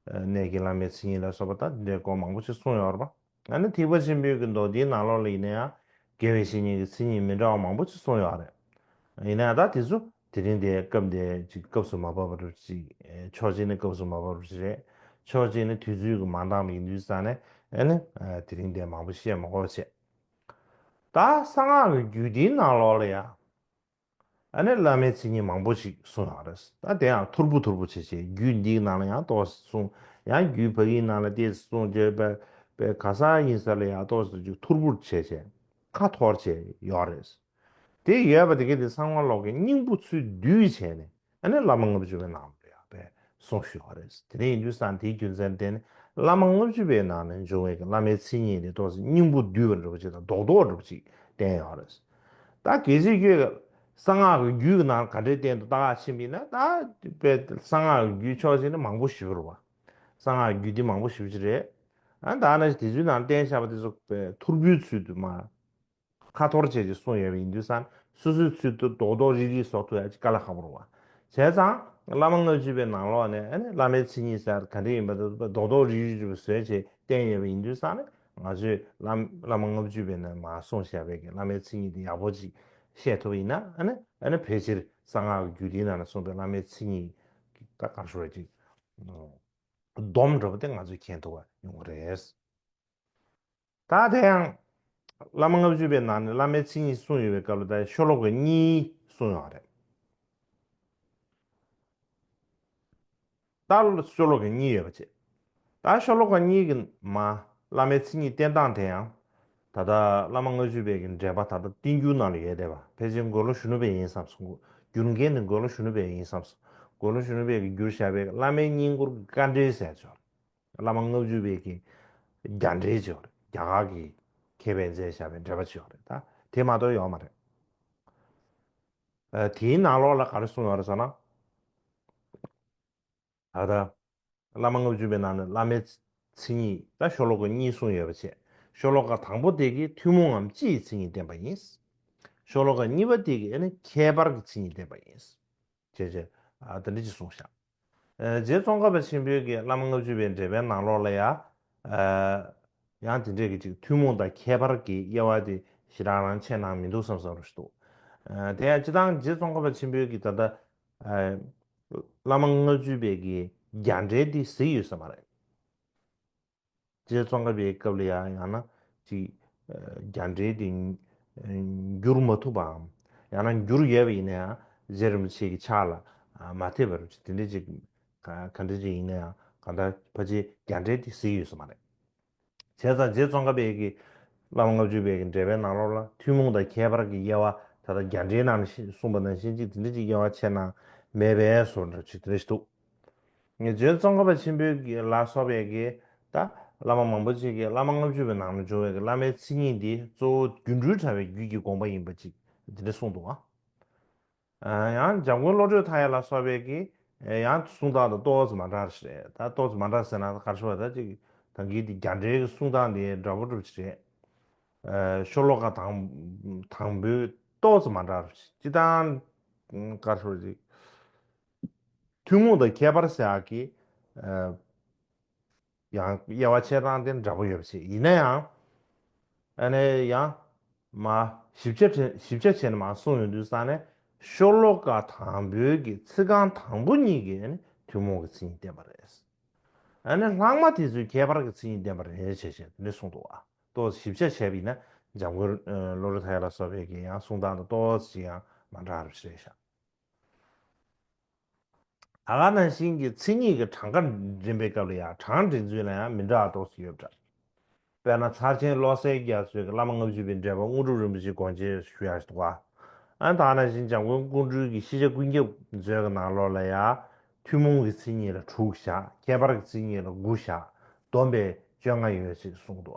གནས་ཀྱི་བླ་མའི་མཚན་ཉིད་ལ་སོགས་པ་ད་འདི་འདྲའི་སྐོར་མང་པོ་ཞིག་གསུངས་ཡོད་རེད་པ། ཨ་ནི་ཐེག་པ་ཆེན་པོའི་གི་མདོ་སྡེའི་ནང་ལོགས་ལ་ཡིན་ན་ཡང་དགེ་བའི་བཤེས་གཉེན་གྱི་མཚན་ཉིད་མི་འདྲ་བ་མང་པོ་ཞིག་གསུངས་ཡོད་རེད། ཡིན་ན་ཡང་ད་དེ་ཚོ་དེ་རིང་འདིའི་སྐབས་འདིའི་ཅིག་སྐབས་སུ་མ་བབས་པ་རེད་ཅིག་ཕྱོགས་གཅིག་ནས་སྐབས་སུ་མ་བབས་པ་རེད་ཅིག་རེད། ཕྱོགས་གཅིག་ནས་དུས་ཚོད་ཀྱི་མ་འདང་བ་ཡིན་དུས་ཙང་ནས་ཨ་ནི་དེ་རིང་འདིའི་མང་པོ་བཤད་མ་དགོས་པ་བྱས། ད་གསང་སྔགས་ཀྱི་རྒྱུད་སྡེའི་ནང་ལོགས་ལ་ཡང་ཨ་ནི་བླ་མའི་མཚན་ཉིད་མང་པོ་ཞིག་གསུངས་ཡོད་རེད། ད་དེ་ཡང་ཐོར་བུ་ཐོར་བུ་བྱས་བྱས་རྒྱུད་འདིའི་ནང་ལ་ཡང་ཏོག་ཙམ་གསུངས། ཡང་རྒྱུད་ཕ་གིའི་ནང་ལ་ཏོག་ཙམ་གསུངས་བྱས་པའི་པའི་ག་ས་ཡིན་ས་ལ་ཡང་ཏོག་ཙམ་ཅིག་ཐོར་བུར་བྱས་བྱས་ཁ་འཐོར་བྱས་ཡོད་རེད། དེ་ཡོད་པ་དེ་གས་དེ་གསང་བ་ལོག་གི་སྙིང་པོ་ཚུར་བསྡུས་བྱས་ནས་ཨ་ནི་བླ་མ་ལྔ་བཅུ་པའི་ནང་ལ་ཡང་པའི་གསུངས་བཞག་པ་རེད། དེ་འདྲ་ཡིན་དུས་ཙང་དེའི་རྒྱུ་མཚན་བརྟེན་ནས་བླ་མ་ལྔ་བཅུ་པའི་ནང་ནས་འབྱུང་བའི་བླ་མའི་མཚན་ཉིད་དེ་ཏོག་ཙམ་སྙིང་པོ་བསྡུས་པ་འདྲ་པོ་ཅིག་དང་རྡོག་རྡོག་འདྲ་པོ་ཅིག་བསྟན་ཡོད་རེད། ད་གལ་སྲིད་ཁྱོད་གསང་སྔགས་ཀྱི་རྒྱུད་ཀྱི་ནང་ག་འདྲའི་བསྟན་འདུག་ལྟ་ག་ཕྱིན་པ་ཡིན་ན། ད་དཔེ་གསང་སྔགས་ཀྱི་རྒྱུད་ཕྱོགས་གཅིག་ནས་མང་པོ་ཞེ་པོ་རེད་པ། གསང་སྔགས་ཀྱི་རྒྱུད་སྡེ་མང་པོ་ཞེ་པོ་ཅིག་རེད། ཨ་ད་ནི་དེ་ཚོའི་ནང་བསྟན་བཞག་པ་དེ་ཚོ་དཔེ་ཐོར་བུའི་ཚུལ་དུ་མར་ཁ་འཐོར་བྱས་ཅིག་གསུངས་ཡོད་པ་ཡིན་དུས་ཙང་སོ་སོའི་ཚུལ་དུ་རྡོག་རྡོག་རིལ་རིལ་བཟོ་ཐུབ་ཡ་ཅིག་དཀའ་ལས་ཁག་པོ་རེད་པ། བྱས་ཙང་བླ་མ་ལྔ་བཅུ་པའི་ནང་ལོགས་ནས་ཨ་ནི་བླ་མའི་མཚན་ཉིད་ཟེར་ག་འདྲ་ཡིན་པ་དེ་རྡོག་རྡོག་རིལ་རིལ་བཟོས་བྱས་བསྟན་ཡོད་པ་ཡིན་དུས་ཙང་ནི་ང་ཚོས་བླ་བླ་མ་ལྔ་བཅུ་པའི་ནང་མར་གསུངས་བཞག་པའི་གི་བླ་མའི་མཚན་ཉིད་དེ་ཡག་པོ་ཅིག་ཤེས་ཐུབ་པ་ཡིན་ན། ཨ་ནི་ཨ་ནི་ཕལ་ཆེར་གསང་སྔགས་ཀྱི་རྒྱུད་སྡེའི་ནང་ནས་གསུངས་པའི་བླ་མའི་མཚན་ཉིད་ཀྱི་ད་ག་རེ་ཟེར་ཅིག་སྡོམ་འདྲ་པོ་དེ་ང་ཚོས་མཁྱེན་ཐུབ་པ་ཡོང་གི་རེད། ད་དེ་ཡང་བླ་མ་ལྔ་བཅུ་པའི་ནང་ནས་བླ་མའི་མཚན་ཉིད་གསུངས་ཡོད་པའི་སྐབས་ལ་ད་ཤོ་ལོ་ཀ་གཉིས་གསུངས་ཡོད་རེད། ད་ཤོ་ལོ་ཀ་གཉིས་ཡོད་པ་བྱས། ད་ཤོ་ལོ་ཀ་གཉིས་ཀྱི་མར་བླ་མའི་མཚན་ཉིད་བསྟན་སྟངས་དེ་ཡང་ད་ལྟ་བླ་མ་ལྔ་བཅུ་པའི་གི་འགྲེལ་པ་ད་ལྟ་བསྟན་འགྱུར་ནང་ལ་ཡོད་བསྡད་པ། ཕལ་ཆེར་མགོན་པོ་གཞོན་ནུ་པས་ཡིན་བསམ་སོང་། བསྒྱུར་མཁན་དེ་མགོན་པོ་གཞོན་ནུ་པས་ཡིན་བསམ་སོང་། མགོན་པོ་གཞོན་ནུ་པས་གི་བསྒྱུར་བཞག་པའི་བླ་མའི་བསྙེན་བཀུར་གྱི་དཀའ་འགྲེལ་ཟེར་ཅིག་ཡོད་རེད། བླ་མ་ལྔ་བཅུ་པའི་གི་རྒྱ་འགྲེལ་ཅིག་ཡོད་རེད། རྒྱ་གར་གྱི་མཁས་པས་མཛད་བཞག་པའི་འགྲེལ་པ་ཅིག་ཡོད་རེད། ད་དེ་མ་གཏོགས་ཡོད་མ་རེད། ཨ་དེའི་ནང་ལོགས་ལ་ག་རེ་གསུངས་ཡོད་རེད་ཟེར་ན། ད་ལྟ་བླ་མ་ལྔ་བཅུ་པའི་ནང་ནས་བླ་མའི་མཚན་ཉིད་ད་ཤོ་ལོ་ཀ་གཉིས་གསུངས་ཡོད་པ་བྱས། ཤོ་ལོ་ཀ་དང་པོ་དེ་གིས་ཐུན་མོང་ངམ་སྤྱིའི་མཚན་ཉིད་བསྟན་པ་ཡིན། ཤོ་ལོ་ཀ་གཉིས་པ་དེ་གིས་ཨ་ནི་ཁྱད་པར་གྱི་མཚན་ཉིད་བསྟན་པ་ཡིན། བྱས་བྱས་ཨ་དེ་འདྲ་ཅིག་གསུངས་བཞག་ཨ་རྗེ་ཙོང་ཁ་པ་ཆེན་པོའི་གི་བླ་མ་ལྔ་བཅུ་པའི་འགྲེལ་པའི་ནང་ལོགས་ལ་ཡ། ཨ་ཡང་དེ་འདྲའི་གི་ཅིག་ཐུན་མོང་དང་ཁྱད་པར་གྱི་དབྱེ་བ་དེ་ཞེ་དྲག་རང་ཕྱེ་གནང་མི་འདུག་བསམ་བསམ་རུ་ཞིག་འདུག་ཨ་དེ་ཡང་སྤྱིར་བཏང་རྗེ་ཙོང་ཁ་པ་ཆེན་པོའི་གི་ད་ལྟ་ཨ་བླ་མ་ལྔ་བཅུ་པའི་གི་རྒྱ་འགྲེལ་དེ་གཟིགས་ཡོད་ས་མ་རེད། རྗེ་ཙོང་ཁ་པའི་སྐབས་ལ་ཡང་ཡང་ན་ཅིག་རྒྱ་འགྲེལ་དེ་བསྒྱུར་མ་ཐུབ་པའམ། ཡང་ན་བསྒྱུར་ཡོད་པ་ཡིན་ན་ཡང་རྗེ་རིན་པོ་ཆེ་གི་ཕྱག་ལ་མ་ཐེབས་པ་རུ་ཅིག་དེ་འདྲ་ཅིག་ག་ག་འདྲ་ཅིག་ཡིན་ན་ཡང་གང་ལྟར་ཕལ་ཆེར་རྒྱ་འགྲེལ་དེ་གཟིགས་ཡོད་ས་མ་རེད། བྱས་ཙང་རྗེ་ཙོང་ཁ་པའི་གི་བླ་མ་ལྔ་བཅུ་པའི་གི་འགྲེལ་པའི་ནང་ལོགས་ལ་ཐུན་མོང་དང་ཁྱད་པར་གྱི་དབྱེ་བ་ད་ལྟ་རྒྱ་འགྲེལ་ནང་ནས་གསུངས་པ་ནང་བཞིན་ཅིག་དེ་འདྲ་ཅིག་དབྱེ་བ་ཕྱེ་གནང་མེད་པའི་བཟོ་འདྲ་ཅིག་དེ་འདྲ་ཞིག་འདུག་ངས་རྗེ་ཙོང་ཁ་པ་ཆེན་པོའི་གི་ལ་སོགས་པའི་གི་ད་བླ་མ་མང་པོ་ཅིག་གིས་བླ་མ་ལྔ་བཅུ་པའི་ནང་ནས་འབྱུང་བའི་གི་བླ་མའི་མཚན་ཉིད་འདི་གཙོ་བོ་སྒྱུ་འཕྲུལ་དྲ་བའི་རྒྱུད་ཀྱི་དགོངས་པ་ཡིན་པ་ཅིག་འདི་འདྲ་གསུངས་འདུག་ཨ། ཡང་འཇམ་མགོན་བློ་གྲོས་མཐའ་ཡས་ལ་སོགས་པའི་གི་ཡང་གསུང་སྟངས་དང་ཏོག་ཙམ་མ་འདྲ་རེད། ད་ཏོག་ཙམ་མ་འདྲ་ཟེར་ན་ག་རེ་ཞུ་བ། ད་ཅིག་ད་གིན་དེ་རྒྱ་འགྲེལ་གི་གསུང་སྟངས་དེ་འདྲ་པོ་འདྲ་པོ་ཅིག་རེད། ཤོ་ལོ་ཀ་དང་དང་པོའི་ཏོག་ཙམ་མ་འདྲ་རེད། སྤྱིར་བཏང་ག་རེ་ཞུ་བ་ཅིག་ཐུན་མོང་དང་ཁྱད་པར་ཟེར་ཡག་གི་ཡང་དབྱེ་བ་ཕྱེ་སྟངས་དེ་འདྲ་པོ་ཡོད་པ་ཞིག་ཡིན་ན་ཡང་། ཨ་ནི་ཡང་མ་ཞིབ་ཆ་བྱས་ཞིབ་ཆ་བྱས་ནས་མ་གསུངས་ཡོང་དུས་ཙང་ནས་ཤོ་ལོ་ཀ་དང་པོའི་གི་ཚིག་རྐང་དང་པོ་གཉིས་ཀྱིས་ཨ་ནི་ཐུན་མོང་གི་མཚན་ཉིད་བསྟན་པ་རེད། ཨ་ནི་ལྷག་མ་དེ་ཚོས་ཁྱད་པར་གྱི་མཚན་ཉིད་བསྟན་པ་རེད་ཅེས་བྱས་དེ་འདྲ་གསུངས་འདུག་བ། ཏོག་ཙམ་ཞིབ་ཆ་བྱས་པ་ཡིན་ན་འཇམ་མགོན་བློ་གྲོས་མཐའ་ཡས་ལ་སོགས་པའི་གི་ཡང་གསུང་སྟངས་དང་ཏོག་ཙམ་ཅིག་ཡང་མ་འདྲ་བ་རེད་ཤག་ད་ག་ནང་བཞིན་གྱི་མཚན་ཉིད་ཀྱི་གྲངས་ཀ་འདྲེན་པའི་སྐབས་ལ་ཡང་གྲངས་འདྲེན་ཚུལ་ལ་ཡང་མི་འདྲ་བ་ཏོག་ཙམ་ཡོད་པ་འདྲ། དཔེར་ན་ཚར་ཆེན་བློ་གསལ་རྒྱ་མཚོས་ཀྱི་བླ་མ་ལྔ་བཅུ་པའི་འགྲེལ་པ་དངོས་གྲུབ་རིན་པོ་ཆེའི་དགོངས་རྗེས་ཞུ་ཡག་ཞིག་འདུག་ག་ཨ་ནི་ད་ག་ནང་བཞིན་འཇམ་མགོན་ཀཽཎ་སྤྲུལ་གྱི་ཤེས་བྱ་ཀུན་ཁྱབ་མཛོད་ཀྱི་ནང་ལོགས་ལ་ཡང་ཐུན་མོང་གི་མཚན་ཉིད་ལ་དྲུག་བཞག་ཁྱད་པར་གྱི་མཚན་ཉིད་ལ་དགུ་བཞག་སྡོམ་པས་བཅོ་ལྔ་ཡོད་ཅེས་གསུངས་འདུག་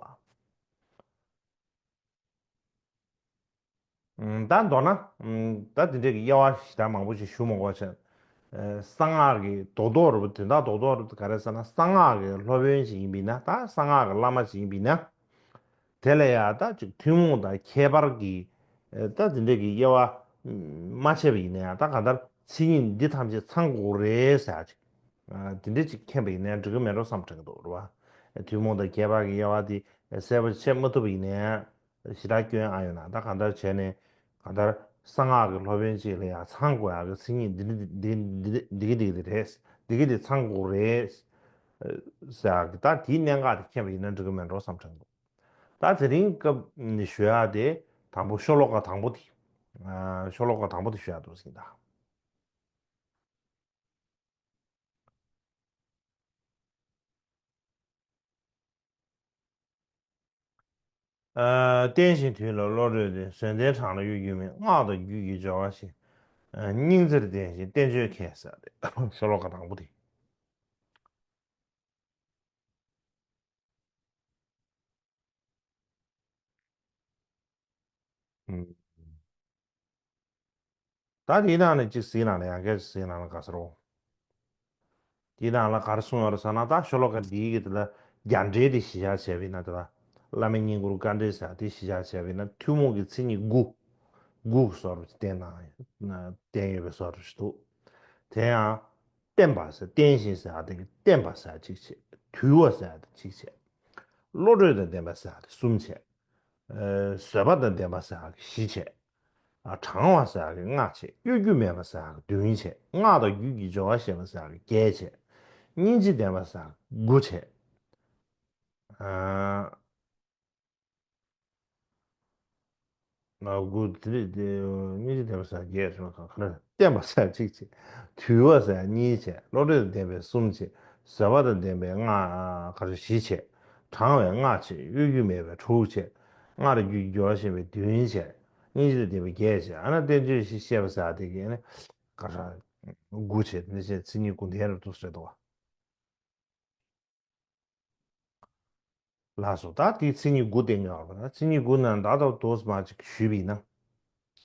ག་ད་མདོར་ན། ད་དེ་འདྲའི་གི་དབྱེ་བ་ཞེ་དྲག་མང་པོ་ཞིག་ཞུ་མི་དགོས་ཤིང་། གསང་སྔགས་ཀྱི་རྡོག་རྡོག་རུ་དོན་དག་རྡོག་རྡོག་རུ་ག་རེ་ཟེར་ན་གསང་སྔགས་ཀྱི་སློབ་དཔོན་ཞིག་ཡིན་པ་ཡིན་ན། ད་གསང་སྔགས་ཀྱི་བླ་མ་ཞིག་ཡིན་པ་ཡིན་ན། དེ་ལ་ཡང་ད་ཅིག་ཐུན་མོང་དང་ཁྱད་པར་གྱི་ད་དེ་འདྲའི་གི་དབྱེ་བ་མ་ཕྱེ་བ་ཡིན་ན་ཡང་ད་གང་ལྟར་མཚན་ཉིད་འདི་ཐམས་ཅད་ཚང་དགོས་རེད་ཟེར་ཅིག་ དེ་འདྲ་ཅིག་མཁྱེན་པ་ཡིན་ན་འགྲིག་གི་མེད་འགྲོ་བསམ་དྲན་གྱི་འདུག་རེད་བ། ཐུན་མོང་དང་ཁྱད་པར་གྱི་དབྱེ་བ་དེ་གསལ་པོ་ཕྱེ་མ་ཐུབ་པ་ཡིན་ན་ཞེ་དྲག་སྐྱོན་ཨ་ཡོད་ན། ད་གང་ལྟར་བྱས་ནས་གང་ལྟར་གསང་སྔགས་ཀྱི་སློབ་དཔོན་ཅིག་ལ་ཡང་ཚང་དགོས་ཡག་གི་མཚན་ཉིད་འདི་འདི་འདི་འདི་འདི་གི་འདི་གི་འདི་རེད། འདི་གི་འདི་ཚང་དགོས་རེད་ཟེར་ཡག་གི། ད་དེའི་གནད་འགག་དེ་མཁྱེན་པ་ཡིན་ན་འགྲིག་གི་མེད་འགྲོ་བསམ་དྲན་འདུག་ད་དེ་རིང་སྐབས་ནས་ཞུ་ཡག་དེ་དང་པོ་ཤོ་ལོ་ཀ་དང་པོ་དེ། ཨ། ཤོ་ལོ་ཀ་དང་པོ་དེ་ཞུ་ཡག་འདུག་ཟིན་ད། ཨ། བསྟན་ཞིང་དུལ་ལ་བློ་གྲོས་ཏེ། བཟོད་ལྡན་དྲང་ལ་གཡོ་སྒྱུ་མེད། སྔགས་དང་རྒྱུད་ཀྱི་སྦྱོར་བ་ཤེས། ཨ། སྙིང་བརྩེར་ལྡན་ཞིང་བསྟན་བཅོས་མཁས་ཟེར་ཏེ་ཤོ་ལོ་ཀ་དང་པོ་དེ། ཨུམ། ད་དེའི་ནང་ནས་གཅིག་ཟིན་ལ་ནས་ཡང་སྐད་ཅིག་ཟིན་ལ་ན་དགའ་ས་རོ། དེའི་ནང་ལ་ག་རེ་གསུངས་ཡོད་རེད་ཟེར་ན། ད་ཤོ་ལོ་ཀ་འདིའི་གི་དེ་ལ་རྒྱ་འགྲེལ་དེ་གཞི་བཞག་བྱས་པ་ཡིན་ན། དེ་ལ་བླ་མའི་བསྙེན་བཀུར་དཀའ་འགྲེལ་ཟེར་དེ་གཞི་བཞག་བྱས་པ་ཡིན་ན། ཐུན་མོང་གི་མཚན་ཉིད་དགུ། དགུ་གི་བཟོ་འདྲ་བསྟན་ན་བསྟན་ཡོད་པའི་བཟོ་འདྲ་ཞིག་འདུག་དེ་ཡང་བསྟན་པ་ཟེར། བསྟན་ཞིང་ཟེར་ཡག་དེ་གི་བསྟན་པ་ཟེར་ཡག་གཅིག་བྱས། དུལ་བ་ཟེར་ཡག་དེ་གཅིག་བྱས། བློ་གྲོས་དང་ལྡན་པ་ཟེར་ཡག་དེ་གསུམ་བྱས། ཨ། བཟོད་པ་དང་ལྡན་པ་ཟེར་ཡག་གི་བཞི་བྱས། ཨ། དྲང་བ་ཟེར་ཡག་གི་ལྔ་བྱས། གཡོ་སྒྱུ་མེད་པ་ཟེར་ཡག་གི་བདུན་བྱས། སྔགས་དང་རྒྱུད་ཀྱི་སྦྱོར་བ་ཤེས་པ་ཟེར་ཡག་གི་བརྒྱད་བྱས། སྙིང་རྗེ་ལྡན་པ་ཟེར་ཡག་གི་དགུ་བྱས། ཨ། ལ་དགུ་དེ་རེད་དེ། སྙིང་རྗེ་ལྡན་པ་ཟེར་བརྒྱད་ཟེར་བ་གང་ག་རེ། བསྟན་པ་ཟེར་གཅིག་བྱས། དུལ་བ་ཟེར་གཉིས་བྱས། བློ་གྲོས་དང་ལྡན་པའི་གསུམ་བྱས། བཟོད་པ་དང་ལྡན་པའི་ལྔ། ག་རེ། བཞི་བྱས། དྲང་བའི་ལྔ་བྱས། གཡོ་སྒྱུ་མེད་པའི་དྲུག་བྱས། སྔགས་དང་རྒྱུད་ཀྱི་སྦྱོར་བ་ཤེས་པའི་བདུན་བྱས། སྙིང་རྗེ་དང་ལྡན་པའི་བརྒྱད་བྱས། ཨ་ན་བསྟན་བཅོས་བཞི་བཤད་པ་ཟེར་དེ་གི་ཨ་ནི་ག་རེ། དགུ་བྱས། འདི་བྱས་མཚན་ཉིད་དགུ་ལྡན་རུ་འདུག་ཟེར་འདུག་བ། ལགས་སོ། ད་དེའི་མཚན་ཉིད་དགུ་བསྟན་ཡོད་པ་ན། མཚན་ཉིད་དགུ་ནང་ད་ལྟ་དོ་མ་ཅིག་ཞུས་པ་ཡིན་ན།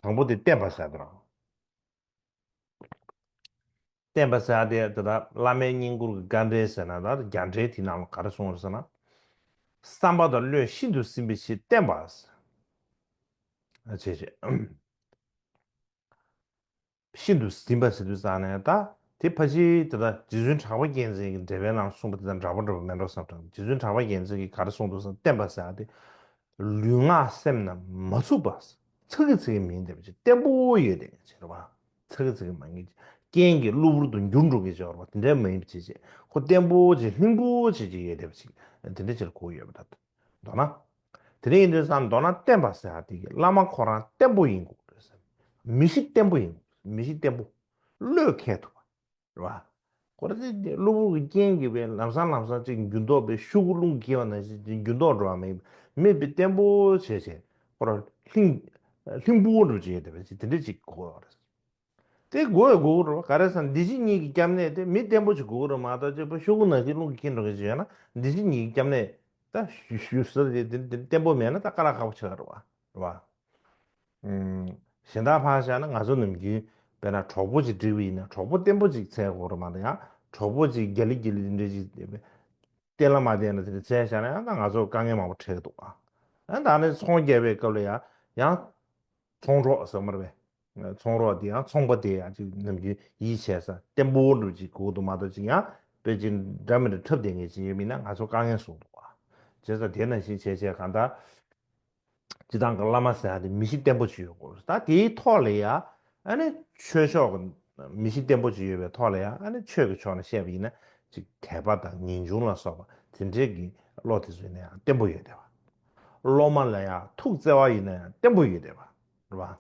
དང་པོ་དེ་བསྟན་པ་ཟེར་དོ་རང་། བསྟན་པ་ཟེར་དེ་ད་ལྟ་བླ་མའི་བསྙེན་བཀུར་གྱི་དཀའ་འགྲེལ་ཟེར་ན། ད་རྒྱ་འགྲེལ་དེ་ནང་ལ་ག་རེ་གསུངས་རེད་ཟེར་ན། བསམ་པ་དང་བློས་ཤིན་ཏུ་ཟིན་པའི་ཕྱིར་བསྟན་པ་ཟེར། ཨ། བྱས་བྱས། ཤིན་ཏུ་ཟིན་པ་ཟེར་དུས་ཙང་ནས། ད་དེ་ཕལ་ཆེར་དེ་ལ་རྗེ་བཙུན་གྲགས་པ་རྒྱལ་མཚན་གྱི་འགྲེལ་པའི་ནང་གསུངས་པ་དེ་དང་འདྲ་པོ་འདྲ་པོ་མེད་འགྲོ་བསམ་དྲན། རྗེ་བཙུན་གྲགས་པ་རྒྱལ་མཚན་གྱིས་ག་རེ་གསུངས་འདུག་ཟེར་ན། བསྟན་པ་ཟེར་ཡག་དེ་ལུས་ངག་སེམས་རྣམས་མ་འཚུབ་པ། ཚ་གི་ཚི་གི་མིན་བསྡད་པ་ཅིག་བརྟན་པོ་ཡོད་བསྡད་མཁན་ཅིག་རེད་བ། ཚ་གི་ཚི་གི་མ་ངེས་ཅིག་རྐྱེན་གྱིས་གློ་བུར་དུ་འགྱུར་འགྲོ་མཁན་ཅིག་ཡོད་རེད་བ། དེ་འདྲ་མ་ཡིན་པ་ཅིག་ཅིག་ཁོ་བརྟན་པོ་ཅིག་ལྷིང་པོ་ཅིག་ཅིག་ཡོད་བསྡད་པ་ཅིག་དེ་འདྲ་ཅིག་ལ་གོ་ཡོད་པ་འདྲ། མདོར་ན། དེ་རིང་ཡིན་དུས་ཙང་མདོར་ན་བསྟན་པ་ཟེར་ཡག་དེ་གི་བླ་མ་ཁོ་རང་བརྟན་པོ་ཡིན་དགོས་རེད་ཟེར། མི་གཤིས་བརྟན་པོ་ཡིན། མི་གཤིས་བརྟན་པོ། བློས་འཁེལ་ཐུབ་པ། རེད་བ། ཁོ་རང་དེ་གློ་བུར་གྱི་རྐྱེན་གྱིས་པའི་ལམ་སང་ལམ་སང་ཅིག་འགྱུར་ལྡོག་པའི་ཤོག་གུ་རླུང་གིས་འཁྱེར་བ་ནང་བཞིན་ཅིག་འགྱུར་ལྡོག་འགྲོ་བ་མེད། མེད་པའི་བརྟན་པོ་བྱས་བྱས། ཁོ་རང་ལྷིང་། ལྷིང་པོ་འགྲོ་བྱས་བསྡད་པ་ཅིག་དེ་འདྲ་ཅིག་གོ་བ་རེད། དེ་དགོས་དགོས་རེད་བ། ག་རེ་ཟེར་ན་འདི་ཕྱི་གཉིས་ཀྱི་སྐྱབས་གནས་དེ་མི་བརྟན་པོ་ཅིག་དགོས་རེད་མ་གཏོགས། ཅིག་པ་ཤོག་གུ་ནང་བཞིན་རླུང་གིས་འཁྱེར་འགྲོ་མཁན་ཅིག་ཡོད་ན། འདི་ཕྱི་གཉིས་ཀྱི་སྐྱབས་གནས་ད་ཞུ་ཞུ་ཟེར་དེ་དེ་བརྟན་པོ་མེད་ན་ད་དཀའ་ལས་ཁག་པོ་ཆགས་རེད་བ། རེད་བ། ཨུམ། གཞན་དག་ཕར་བཞག་ན་ང་ཚོ་ནམ་རྒྱུན་དཔེར་ན་གྲོགས་པོ་ཅིག་འགྲིག་པ་ཡིན་ན་གྲོགས་པོ་བརྟན་པོ་ཅིག་འཚོལ་དགོས་རེད་མ་གཏོགས། ཡང་གྲོགས་པོ་ཅིག་རྒྱ་ལི་རྒྱ་ལི་དེ་འདྲ་ཅིག་བསྟེན་ལ་མ་བསྟེན་ལ་དེ་འདྲ་འཚོལ་བཞག་ན་ཡང་ད་ང་ཚོ་དཀའ་ངལ་མང་པོ་འཕྲད་ཀྱི་འདུག་ཨ། ཨ། ད་ནི་ཚོང་རྒྱག་པའི་སྐབས་ལ་ཡང་ཡང་། ཚོང་གྲོགས་ཟེར་མ་རེད་པས། ཚོང་རོགས་དེ་ཡང་ཚོང་པ་དེ་ཡང་ཅིག་ནམ་རྒྱུན་ཡིད་ཆེས་ས་བརྟན་པོ་འདྲ་ཅིག་དགོས་འདུག་མ་གཏོགས། ཅིག་ཡང་དཔེ་ཅིག་འདྲ་མི་འདྲ་འཁྲབ་བསྡད་མཁན་ཅིག་ཡོད་མིན་ན་ང་ཚོ་དཀའ་ངལ་བཟོ་འདུག་བ། བྱས་ཙང་དེ་ནང་བཞིན་བྱས་བྱས་གང་ལྟར་སྤྱི་བཏང་གི་བླ་མ་ཟེར་ཡ་དེ་མི་གཤིས་བརྟན་པོ་ཅིག་ཡོད་དགོས། ད་དེའི་ཐོག་ལ་ཡ་ཨ་ནི་ཆོས་ཕྱོགས་ཀྱི་མི་གཤིས་བརྟན་པོ་ཅིག་ཡོད་པའི་ཐོག་ལ་ཡ་ཨ་ནི་ཆོས་ཀྱི་ཕྱོགས་ནས་བཤད་པ་ཡིན་ན་ཅིག་དད་པ་དང་ངེས་འབྱུང་ལ་སོགས་པ་དེ་འདྲའི་གི་བློ་དེ་ཚོ་ཡིན་ན་ཡང་བརྟན་པོ་ཡོད་བསྡད་པ། སློབ་མ་ལ་ཡང་ཐུགས་བརྩེ་བ་ཡིན་ན་ཡང་བརྟན་པོ་ཡོད་བསྡད་པ། རེད་བ།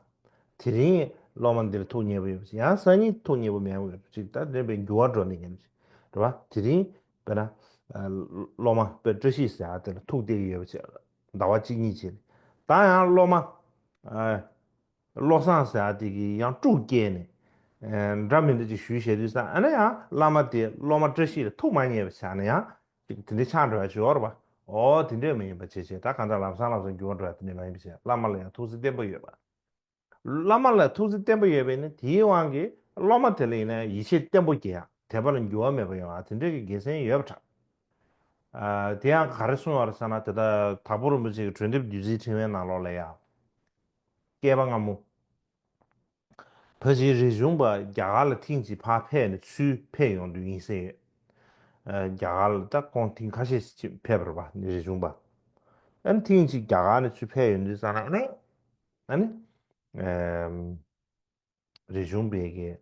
དེ་རིང་སློབ་མ་འདིར་ཐུགས་མཉེས་པོ་ཡོད་པ་ཅིག་ཡང་སང་ཉིན་ཐུགས་མཉེས་པོ་མེད་པ་ཡོད་པ་ཅིག་ད་དེ་བས་འགྱུར་བ་འགྲོ་ནི་ཡིན་པ་ཅིག་རེད་བ། དེ་རིང་དཔེར་ན། ཨ། སློབ་མ་དཔེ་བཀྲ་ཤིས་ཟེར་ཡ་དེ་ལ་ཐུགས་གཏད་ཀྱི་ཡོད་པ་ཅིག་ཟླ་བ་གཅིག་གཉིས་ཅིག་ད་ཡང་སློབ་མ། ཨ། བློ་བཟང་ཟེར་ཡ་དེ་གིས་ཡང་དཀྲུག་བསྐྱལ་ནས། ཨ། འདྲ་མི་འདྲ་ཅིག་ཞུས་བྱས་དུས་ཙང་ཨ་ནི་ཡང་བླ་མ་དེ་སློབ་མ་བཀྲ་ཤིས་ལ་ཐུགས་མ་མཉེས་པ་ཆགས་ན་ཡང་ཅིག་དེ་འདྲ་ཆགས་འགྲོ་ཡ་ཅིག་ཡོད་རེད་བ། ཨོ་དེ་འདྲ་མ་ཡིན་པ་བྱས་བྱས་ད་གང་ལྟར་ལམ་སང་ལམ་སང་འགྱུར་བ་འགྲོ་ཡ་དེ་འདྲ་མ་ཡིན་པ་བྱས་བླ་མ་ལ་ཡང་ཐུགས་བརྩེ་བརྟན་པོ་ཡོད་པ། བླ་མ་ལ་ཐུགས་བརྩེ་བརྟན་པོ་ཡོད་པས་ནི་དེའི་དབང་གིས་སློབ་མ་དེ་ལ་ཡིན་ན་ཡིད་ཆེས་བརྟན་པོ་སྐྱེ་ཡག་དད་པ་ལ་འགྱུར་བ་མེད་པ་ཡོང་ཡག་དེ་འདྲའི་གི་དགེ་མཚན་ཡོད་པ་འདྲ། ཨ། དེ་ཡང་ག་རེ་གསུངས་པ་རེད་ཟེར་ན། དེ་ལྟར་དྭགས་པོ་རིན་པོ་ཆེ་གི་གྲོས་འདེབས་བདུད་རྩིའི་ཕྲེང་བའི་ནང་ལོགས་ལ་ཡང་། བསྐལ་པ་སྔ་མོ། ཕལ་ཆེར་རིག་གཞུང་པ་རྒྱ་གར་ལ་ཐེངས་གཅིག་ཕར་ཕེབས་ནས་ཚུར་ཕེབས་ཡོང་དུས་ཡིན་ས་ཡོད། རྒྱ་གར་ལ་ད་ཁོང་ཐེངས་ཁ་ཤས་ཤིག་ཕེབས་པ་རེད་པ། རས་ཆུང་པ། ཨ་ནི་ཐེངས་གཅིག་རྒྱ་གར་ནས་ཚུར་ཕེབས་ཡོང་དུས་ཙ་ན་ཨ་ནི་ཨ་ནི། རས་ཆུང་པས་ཀྱི།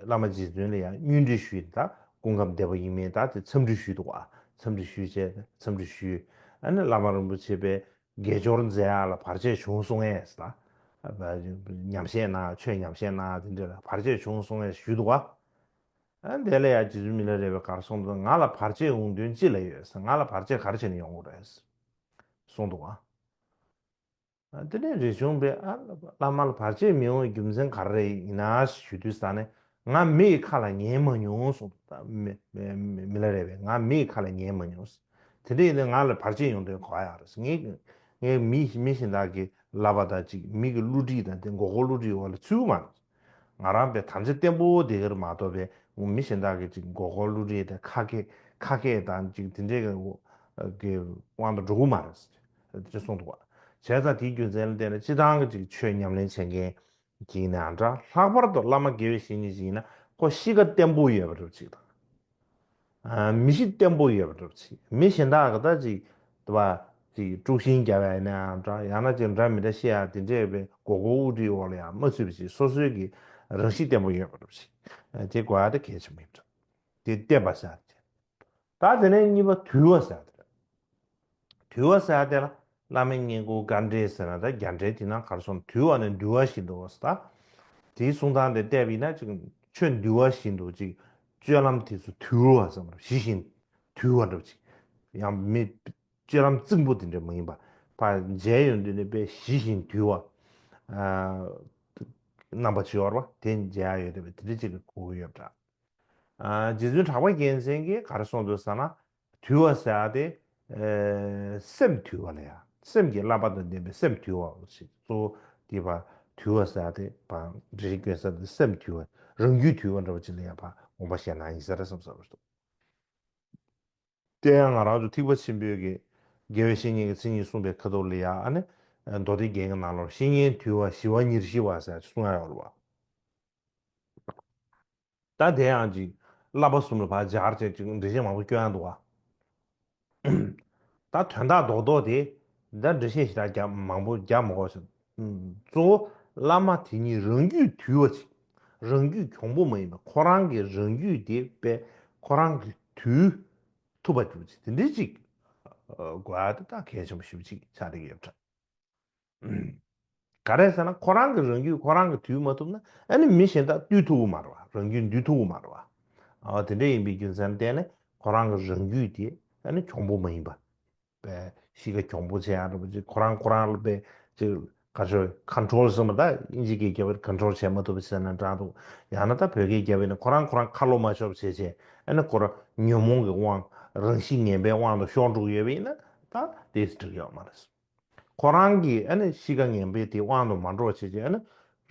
བླ་མ་རྗེ་བཙུན་ལ་ཡང་བསྙུན་འདྲི་ཞུས། ད་སྐུ་ཁམས་བདེ་པོ་ཡིན་མིན་ད་དེ་འཚམས་འདྲི་ཞུས་འདུག་ག་འཚམས་འདྲི་ཞུས་བྱས་འཚམས་འདྲི་ཞུས། ཨ་ནི་བླ་མ་རིན་པོ་ཆེ་པས་དགེ་སྦྱོར་མཛད་ཡག་ལ་བར་ཆད་བྱུང་སོང་ངས་ད། ཉམས་བཞེས་གནང་། ཆོས་ཉམས་བཞེས་གནང་། དེ་འདྲ་ལ་བར་ཆད་བྱུང་སོང་ངས་ཞུས་འདུག་ག་ཨ་ནི་དེ་ལ་ཡང་རྗེ་བཙུན་མི་ལ་རས་པས་ག་རེ་གསུངས་འདུག་ང་ལ་བར་ཆད་འོང་དོན་ཅི་ལ་ཡོད་ཟེར། ང་ལ་བར་ཆད་ག་རེ་བྱས་ནས་ཡོང་དགོས་རེད་གསུངས་འདུག་ག་དེ་ནས་རས་ཆུང་པས་ཨ་བླ་མ་ལ་བར་ཆད་མི་ཡོང་བའི་རྒྱུ་མཚན་ག་རེ་ཡིན་ན་ཞུ་དུས་ཙ་ནས། ང་མི་ཡི་ཁ་ལ་ཉན་མ་མྱོང་གསུངས། མི་མི་མི་ལ་རས་པས་ང་མི་ཡི་ཁ་ལ་ཉན་མ་མྱོང་། དེ་འདྲ་ཡིན་ན་ང་ལ་བར་ཆད་ཡོང་དོན་ག་ཡག་རེད། ངས་ངས་མི་མི་གཞན་དག་གི་ལབ་པ་དང་ཅིག་མི་གི་བསླུ་བྲིད་དང་དེ་མགོ་སྐོར་བསླུ་བྲིད་འོག་ལ་ཚུད་མ་རེད། ང་རང་པའི་དམ་བཅའ་བརྟན་པོ་དེ་གར་མ་གཏོགས་པའི་མི་གཞན་དག་གི་ཅིག་མགོ་སྐོར་བསླུ་བྲིད་དང་ཁ་སྐད་ཁ་སྐད་དང་ཅིག་དེ་འདྲའི་གི་དབང་དུ་འགྲོ་གི་མ་རེད་ཅེས་གསུངས་འདུག་བ། བྱས་ཙང་དེའི་རྒྱུ་མཚན་ལ་བརྟེན་ནས་སྤྱི་བཏང་གི་ཅིག་ཆོས་ཉམས་ལེན་བྱེད་མཁན་ཅིག་ཡིན་ནའང་འདྲ། ལྷག་པར་དུ་བླ་མ་དགེ་བའི་བཤེས་གཉེན་ཅིག་ཡིན་ན་ཁོ་གཤིས་ཀ་བརྟན་པོ་ཡོད་པ་འདྲ་པོ་ཅིག་དང་། མི་གཤིས་བརྟན་པོ་ཡོད་པ་འདྲ་པོ་ཅིག་མི་གཞན་དག་གི་ད་ཅིག་དུ་བ་ཅིག་དཀྲུག་ཤིང་རྒྱབ་ཡ་ཡིན་ནའང་འདྲ། ཡང་ན་ཅིག་འདྲ་མི་འདྲ་བཤད་ཡ་དེ་འདྲས་པའི་མགོ་སྐོར་དབུ་ཁྲིད་འོག་ལ་ཡང་མ་ཚུད་པ་ཅིག་སོ་སོའི་གི་རང་གཤིས་བརྟན་པོ་ཡོད་པ་འདྲ་པོ་ཅིག་དེ་དགོས་ཡ་དེ་གལ་ཆེན་པོ་ཡིན་འདྲ། དེ་བརྟན་པ་ཟེར་ཡ་དེ། ད་དེ་ནས་གཉིས་པ་དུལ་བ་ཟེར་ཡ་དེ་རེད། དུལ་བ་ཟེར་ཡ་དེ་ལ་བླ་མའི་བསྙེན་བཀུར་དཀའ་འགྲེལ་ཟེར་ན་ད་རྒྱ་འགྲེལ་དེ་ནང་ག་རེ་གསུངས། དུལ་བ་ནི་འདུལ་བ་བཞིན་དུ་ཟེར། ད་དེའི་གསུང་སྟངས་དེ་བལྟས་པ་ཡིན་ན་ཅིག་ཆོས་འདུལ་བ་བཞིན་དུ་ཅིག་སྤྱོད་ལམ་དེ་ཚོ་དུལ་བ་ཟེར་མ་རེད། ཞི་ཞིང་དུལ་བ་འདྲ་པོ་ཅིག་ཡང་མི་སྤྱོད་ལམ་རྩིང་པོ་དེ་འདྲ་མ་ཡིན་པ། ཕར་མཇལ་ཡོང་དུས་ནས་དཔེ་ཞི་ཞིང་དུལ་བ། རྣམ་པ་ཅིག་ཡོད་རེད་པ། དེ་མཇལ་ཡ་ཡོད་དེ་དེ་འདྲ་ཅིག་གི་གོ་གི་ཡོད་པ་འདྲ། རྗེ་བཙུན་གྲགས་པ་རྒྱལ་མཚན་གྱིས་ག་རེ་གསུངས་འདུག་ཟེར་ན། དུལ་བ་ཟེར་ཡ་དེ། སེམས་དུལ་བ་ལ་ཡ། སེམས་ཀྱི་བསླབ་པ་དང་ལྡན་པའི་སེམས་དུལ་བ་ཞིག་གཙོ་བོ་དེ་བ། དུལ་བ་ཟེར་ཡ་དེ་བ་འགྲེལ་བཤད་སྐྱོན་ས་དེ་སེམས་དུལ་བ། རང་རྒྱུད་དུལ་བ་འདྲ་བ་ཅིག་ལ་ཡ་བ་དགོངས་པ་བཞེས་ན་ཡིན་ས་རེད་བསམ་ས་རེད་འདུག་དེ་ཡང་ང་རང་ཚོ་ཐེག་པ་ཆེན་པོའི་གི་དགེ་བའི་བཤེས་གཉེན་གྱི་མཚན་ཉིད་གསུངས་པའི་ཁ་ཐོག་ལ་ཡ་ཨ་ནི། མདོ་སྡེ་རྒྱན་གྱི་ནང་ལ་བཤེས་གཉེན་དུལ་བ་ཞི་བ་ཉེར་ཞི་བ་ཟེར་གསུང་ཡ་ཡོད་རེད་བ། ད་དེ་ཡང་ཅིག་བསླབ་པ་གསུམ་ལ་ཕར་སྦྱར་བྱས་ཅིག་འགྲེལ་བཤད་མང་པོ་སྐྱོན་ཡ་འདུག་བ། ད་དོན་དག་རྡོག་རྡོག་དེ་ད་འགྲེལ་བཤད་ཞེ་དྲག་རྒྱབ་མང་པོ་རྒྱབ་མ་དགོས་ཤིང་། གཙོ་བོ་བླ་མ་དེ་ཉིད་རང་རྒྱུད་དུལ་བ་ཅིག་རང་རྒྱུད་གྱོང་པོ་མ་ཡིན་པ་ཁོ་རང་གི་རང་རྒྱུད་དེ་དཔེ་ཁོ་རང་གི་དུལ་ཐུབ་པ་ཅིག་དེ་འདྲའི་ཅིག་དགོས་ཡ་དེ་ད་གལ་ཆེན་པོ་ཞེ་པོ་ཅིག་ཆགས་བསྡད་ཀྱི་ཡོད་པ་འདྲ། ག་རེ་ཟེར་ན་ཁོ་རང་གི་རང་རྒྱུད་ཁོ་རང་གི་དུལ་མ་ཐུབ་ན་ཨ་ནི་མི་གཞན་དག་འདུལ་ཐུབ་ཀྱི་མ་རེད་བ། རང་རྒྱུད་འདུལ་ཐུབ་ཀྱི་མ་རེད་བ། ཨ་དེ་འདྲ་ཡིན་པའི་རྒྱུ་མཚན་བརྟེན་ནས་ཁོ་རང་གི་རང་རྒྱུད་དེ་ཨ་ནི་གྱོང་པོ་མ་ཡིན་པ། པའི་གཤིས་ཀ་གྱོང་པོ་ཆེ་ཡ་འདྲ་པོ་ཅིག་ཁོ་རང་ཁོ་རང་ལ་པའི་ཅིག་ག་ཤོད་ཁོན་ཊོལ་ཟེར་མ་ད་ཨིན་ཇི་སྐད་རྒྱབ་པའི་ཁོན་ཊོལ་བྱེད་མ་ཐུབ་པ་ཟེར་ན་འདྲ་འདུག་ཡང་ན་ད་བོད་སྐད་རྒྱབ་པའི་ནི་ཁོ་རང་ཁོ་རང་ཁ་ལོ་མ་ཤོར་བྱས་བྱས་ཨ་ནི་ཁོ་རང་ཉོན་མོངས་ཀྱི་དབང་རང་བཞིན་ངན་པའི་དབང་དུ་ཤོར་འགྲོ་གི་ཡོད་པ་ཡིན་ན་ད་དེ་སྲིད་འགྲིག་ཡོད་མ་རེད། ཁོ་རང་གི་ཨ་ནི་གཤིས་ཀ་ངན་པའི་དེ་དབང་དུ་མ་འགྲོ་བྱས་བྱས་ཨ་ནི་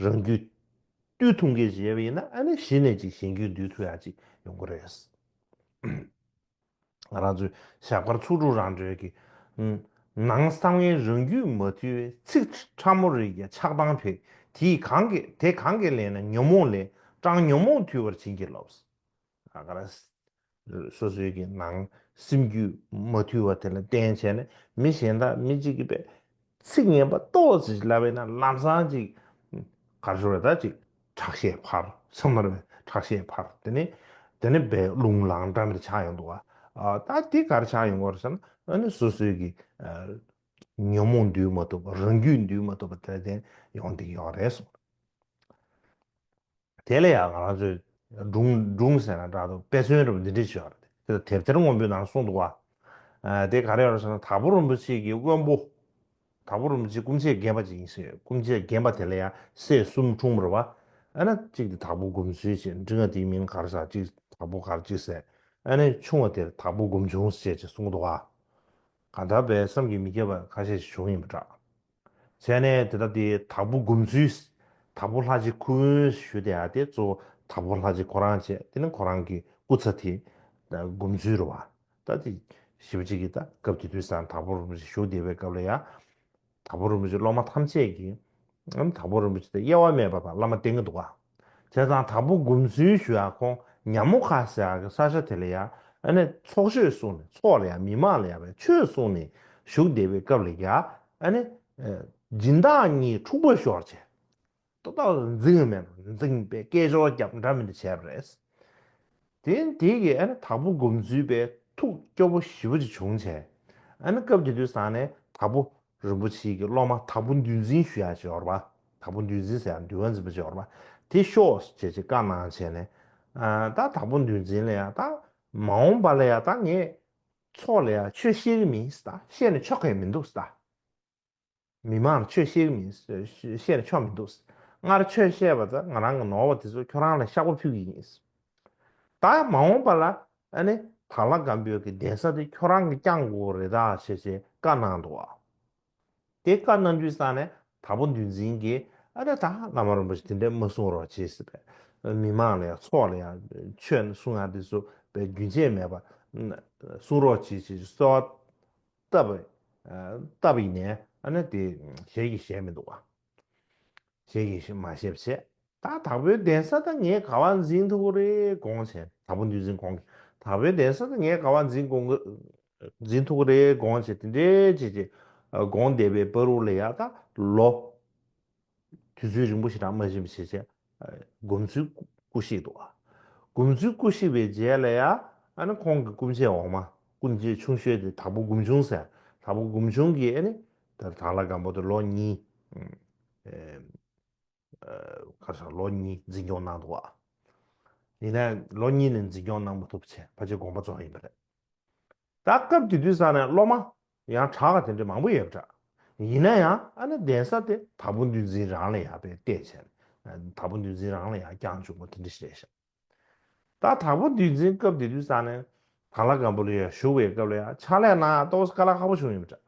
རང་རྒྱུད་བཏུལ་ཐུབ་མཁན་ཞིག་ཡོད་པ་ཡིན་ན་ཨ་ནི་གཞི་ནས་ཅིག་གཞན་རྒྱུད་འདུལ་ཐུབ་ཡ་ཅིག་ཡོང་གི་རེད། ང་རང་ཚོའི་ཞབས་དཀར་ཚོགས་དྲུག་རང་གྲོལ་གྱི། ནང་བསམ་ངན་རང་རྒྱུད་མ་ཐུལ་བས། ཚིག་ཕྲ་མོ་རེ་ཡིས་ཆགས་སྡང་འཕེལ། དེས་གང་གིས་དེ་གང་གིས་ལེགས་ན་ཉོན་མོངས་ལས། སྤྲང་ཉོན་མོངས་ཐུལ་བར་བྱིན་གྱིས་རློབས། ཨ་ག་ར། སོ་སོའི་གི་ནང་སེམས་རྒྱུད་མ་ཐུལ་བ་དེ་ལ་བརྟེན་བྱས་ནས་མི་གཞན་དག་མི་གཅིག་གིས་པས། ཚིག་ངན་པ་ཏོག་ཙམ་ལབ་པས་ན་ལམ་སང་ཅིག་གར་ཤོར་བ་ད་ཅིག་ཁྲག་ཤེད་འཕར་སོང་མ་རེད་པས། ཁྲག་ཤེད་འཕར་དེ་ནི་དེ་ནི་པའི་རླུང་ལངས་འདྲ་མིར་ཆགས་ཡོང་འདུག་བ། ད་དེ་གར་ཆགས་ཡོང་གི་རེད་ཟེར་ན་ཨ་ནི་སོ་སོའི་གི་ཉོན་མོངས་འདུལ་མ་ཐུབ་པ་རང་རྒྱུད་འདུལ་མ་ཐུབ་པ་དེ་དེ་ཡོང་འདི་ཡོད་རེད་གསུངས། དེ་ལ་ཡང་ང་རང་ཚོས་སྒྲུང་སྒྲུང་ཟེར་ན་འདྲ་འདུག་དཔེ་མཚོན་རུ་འདི་འདྲ་ཞིག་ཡོད་རེད། དེ་དེབ་ཐེར་དབང་པོའི་ནང་གསུངས་འདུག་བ། དེ་ག་རེ་ཡོད་རེད་ཟེར་ན་དྭགས་པོ་རིན་པོ་ཆེ་གི་དབོན་པོ། དྭགས་པོ་རིན་པོ་ཆེ་སྐུ་མཆེད་རྒན་པ་ཅིག་ཡིན་ཟེར། སྐུ་མཆེད་རྒན་པ་དེ་ལ་ཡང་སྲས་གསུམ་འཁྲུངས་པ་རེད་བ། ཨ་ན་གཅིག་དེ་དྭགས་པོ་དགུ་མཚོ་ཞེས་འབྲི་ང་དེའི་མིང་ག་རེ་ཟེར་གཅིག་དྭགས་པོ་ག་རེ་གཅིག་ཟེར། ཨ་ནི་ཆུང་བ་དེར་དྭགས་པོ་དགུ་མཚོ་ཞེས་ཅིག་གསུངས་འདུག་བ། གང་ལྟར་པའི་བསམ་གྱིས་མི་ཁྱབ་པ་ཁ་ཤས་ཤིག་བྱུང་ཡིན་པ་འདྲ། བྱས་ནས་དེ་ལྟ་དེ་དྭགས་པོ་དགུ་མཚོའི། དྭགས་པོ་ལྷ་རྗེ་ཁུ་དབོན་ཞུ་བསྡད་ཡ་དེ་གཙོ་བོ་དྭགས་པོ་ལྷ་རྗེ་ཁོ་རང་བྱས་དེ་ནི་ཁོ་རང་གི་སྐུ་ཚ་དེ་དགུ་མཚོའི་རེད་བ། ད་དེ་ཞེ་པོ་ཅིག་གིས་ད་སྐབས་དེ་དུས་སང་དྭགས་པོ་རིན་པོ་ཆེ་བཞུགས་བསྡད་པའི་སྐབས་ལ་ཡ། དྭགས་པོ་རིན་པོ་ཆེ་སློབ་མ་ཐམས་ཅད་ཀྱིས་དྭགས་པོ་རིན་པོ་ཆེ་དེ་དབྱེ་བ་མེད་པར་བླ་མ་བསྟེན་གྱི་འདུག་བ། བྱས་ཙང་དྭགས་པོ་དགུ་མཚོའི་ཞུ་ཡ་ཁོང་ ཉ་མོ་ཁ་ཟེར་ཡག་གི་ས་ཆ་དེ་ལ་ཡ་ཨ་ནི་ཚོགས་ཆོས་གསུངས་ནས་ཚོགས་ལ་ཡ་མི་མང་ལ་ཡ་བའི་ཆོས་གསུངས་ནས་བཞུགས་བསྡད་པའི་སྐབས་ལ་ཡ་ཨ་ནི་སྦྱིན་བདག་གཉིས་འཁྲུག་པ་ཤོར་བྱས། ཏག་ཏག་འཛིང་མེད་འཛིང་པའི་སྐད་ཅོར་རྒྱབ་འདྲ་མི་འདྲ་བྱས་པ་རེད། དེ་དེ་གིས་ཨ་ནི་དྭགས་པོ་མགོ་འཛུལ་པའི་ཐུགས་སྐྱོ་པོ་ཞེ་པོ་ཅིག་བྱུང་བྱས། ཨ་ནི་སྐབས་དེ་དུས་ས་ནས་དྭགས་པོ་རིན་པོ་ཆེ་གི་སློབ་མ་དྭགས་པོ་འདུལ་འཛིན་ཞུ་ཡག་ཅིག་ཡོད་རེད་པ། དྭགས་པོ་འདུལ་འཛིན་ཟེར་ཡག་འདུལ་བ་འཛིན་པ་ཅིག་ཡོད་རེད་པ། དེ་ཤོག་ཅེས་ཅིག་བཀའ་གནང་བྱས་ནས། ཨ་ད་དྭགས་པོ་འདུལ་འཛིན་ལ་ཡ་ད་མ་འོངས་པ་ལ་ཡ་ད་ངས་ཚོགས་ལ་ཡ་ཆོས་བཤད་གི་མིན་ཟེར། ད་བཤད་ནས་ཆོག་གི་མི་འདུག་ཟེར། མི་མང་ལ་ཆོས་བཤད་གི་མིན་ཟེར། བཤད་ནས་ཆོག་མི་འདུག་ཟེར། སྔར་ཆོས་བཤད་པ་ད་ང་རང་གི་ནོར་བ་དེ་ཚོ་ཁྱོད་རང་ལ་བཤགས་པ་ཕུལ་གི་ཡིན་ཟེར། ད་མ་འོངས་པ་ལ་ཨ་ནི་དྭགས་ལྷ་སྒམ་པོའི་གི་གདན་ས་དེ་ཁྱོད་རང་གིས་བསྐྱང་དགོས་རེད་ད་ཞེས་བྱས་བཀའ་གནང་འདུག་ཨ། དེ་བཀའ་གནང་དུས་ས་ནས་དྭགས་པོ་འདུལ་འཛིན་གྱིས་ཨ་ནི་ད་བླ་མ་རིན་པོ་ཆེ་དེ་འདྲས་མ་གསུང་རོགས་བྱེད་ཟེར་བས། མི་མང་ལ་ཡང་ཚོགས་ལ་ཡང་ཆོས་གསུང་ཡག་དེ་ཚོ་བས་རྒྱུན་ཆད་མེད་པ་གསུང་རོགས་བྱེད་ཅེས་གསོལ་བ་བཏབ་པ་བཏབ་པ་ཡིན་ནའི་ཨ་ནི་དེ་ཞལ་གྱིས་བཞེས་མི་འདུག་བ། ཞལ་གྱིས་མ་བཞེས་པ་བྱས། ད་དྭགས་པོའི་གདན་ས་ད་ངས་ག་པར་འཛིན་ཐུབ་ཀྱི་རེད་དགོངས་བྱས། དྭགས་པོ་འདུལ་འཛིན་ཁོང་གིས་དྭགས་པོའི་གདན་ས་ད་ངས་ག་པར་འཛིན་དགོངས་ཀྱི་འཛིན་ཐུབ་ཀྱི་རེད་དགོངས་བྱས། དེ་འདྲའི་བྱས་བྱས་དགོངས་བསྡད་པའི་བར་དུ་ལ་ཡ་ད་ལོ་དུས་ཚོད་རིང་པོ་ཞེ་དྲག་མ་ཕྱིན་པ་བྱས་བྱས་སྒོམ་ཚུལ་སྐུ་གཤེགས་འདུག་བ། སྒོམ་ཚུལ་སྐུ་གཤེགས་པའི་རྗེས་ལ་ཡ་ཨ་ནི་ཁོང་གི་སྐུ་མཆེད་འོག་མ་སྐུ་མཆེད་ཆུང་ཤོས་དེ་དྭགས་པོ་སྒོམ་ཆུང་ཟེར། དྭགས་པོ་སྒོམ་ཆུང་གིས་ཨ་ནི་ད་དྭགས་ལྷ་སྒམ་པོ་དེ་ལོ་གཉིས། ག་ས་ལོ་གཉིས་འཛིན་སྐྱོང་གནང་འདུག་བ། ཡིན་ནའི་ལོ་གཉིས་ནས་འཛིན་སྐྱོང་གནང་མ་ཐུབ་བྱས་ཕལ་ཆེར་དགོངས་པ་རྫོགས་ཡིན་པ་རེད། ད་སྐབས་དེ་དུས་ས་ནས་སློབ་མ་ཡང་གྲྭ་པ་དེ་འདྲ་མང་པོ་ཡོད་པ་འདྲ། ཡིན་ན་ཡང་ཨ་ནི་གདན་ས་དེ་དྭགས་པོ་འདུལ་འཛིན་རང་ལ་ཡང་དཔེ་གཏད་བྱས་ནས་དྭགས་པོ་འདུལ་འཛིན་རང་ལ་ཡང་བསྐྱངས་བཅུག་པ་དེ་འདྲ་ཞིག་རེད་ཤག་ད་དྭགས་པོ་འདུལ་འཛིན་སྐབས་དེ་དུས་ས་ནས་དྭགས་ལྷ་སྒམ་པོ་ལ་ཡང་བཞུགས་པའི་སྐབས་ལ་ཡང་ཕྱག་ལས་གནང་ཡག་ཏོག་ཙམ་དཀའ་ལས་ཁག་པོ་བྱུང་ཡོད་པ་འདྲ།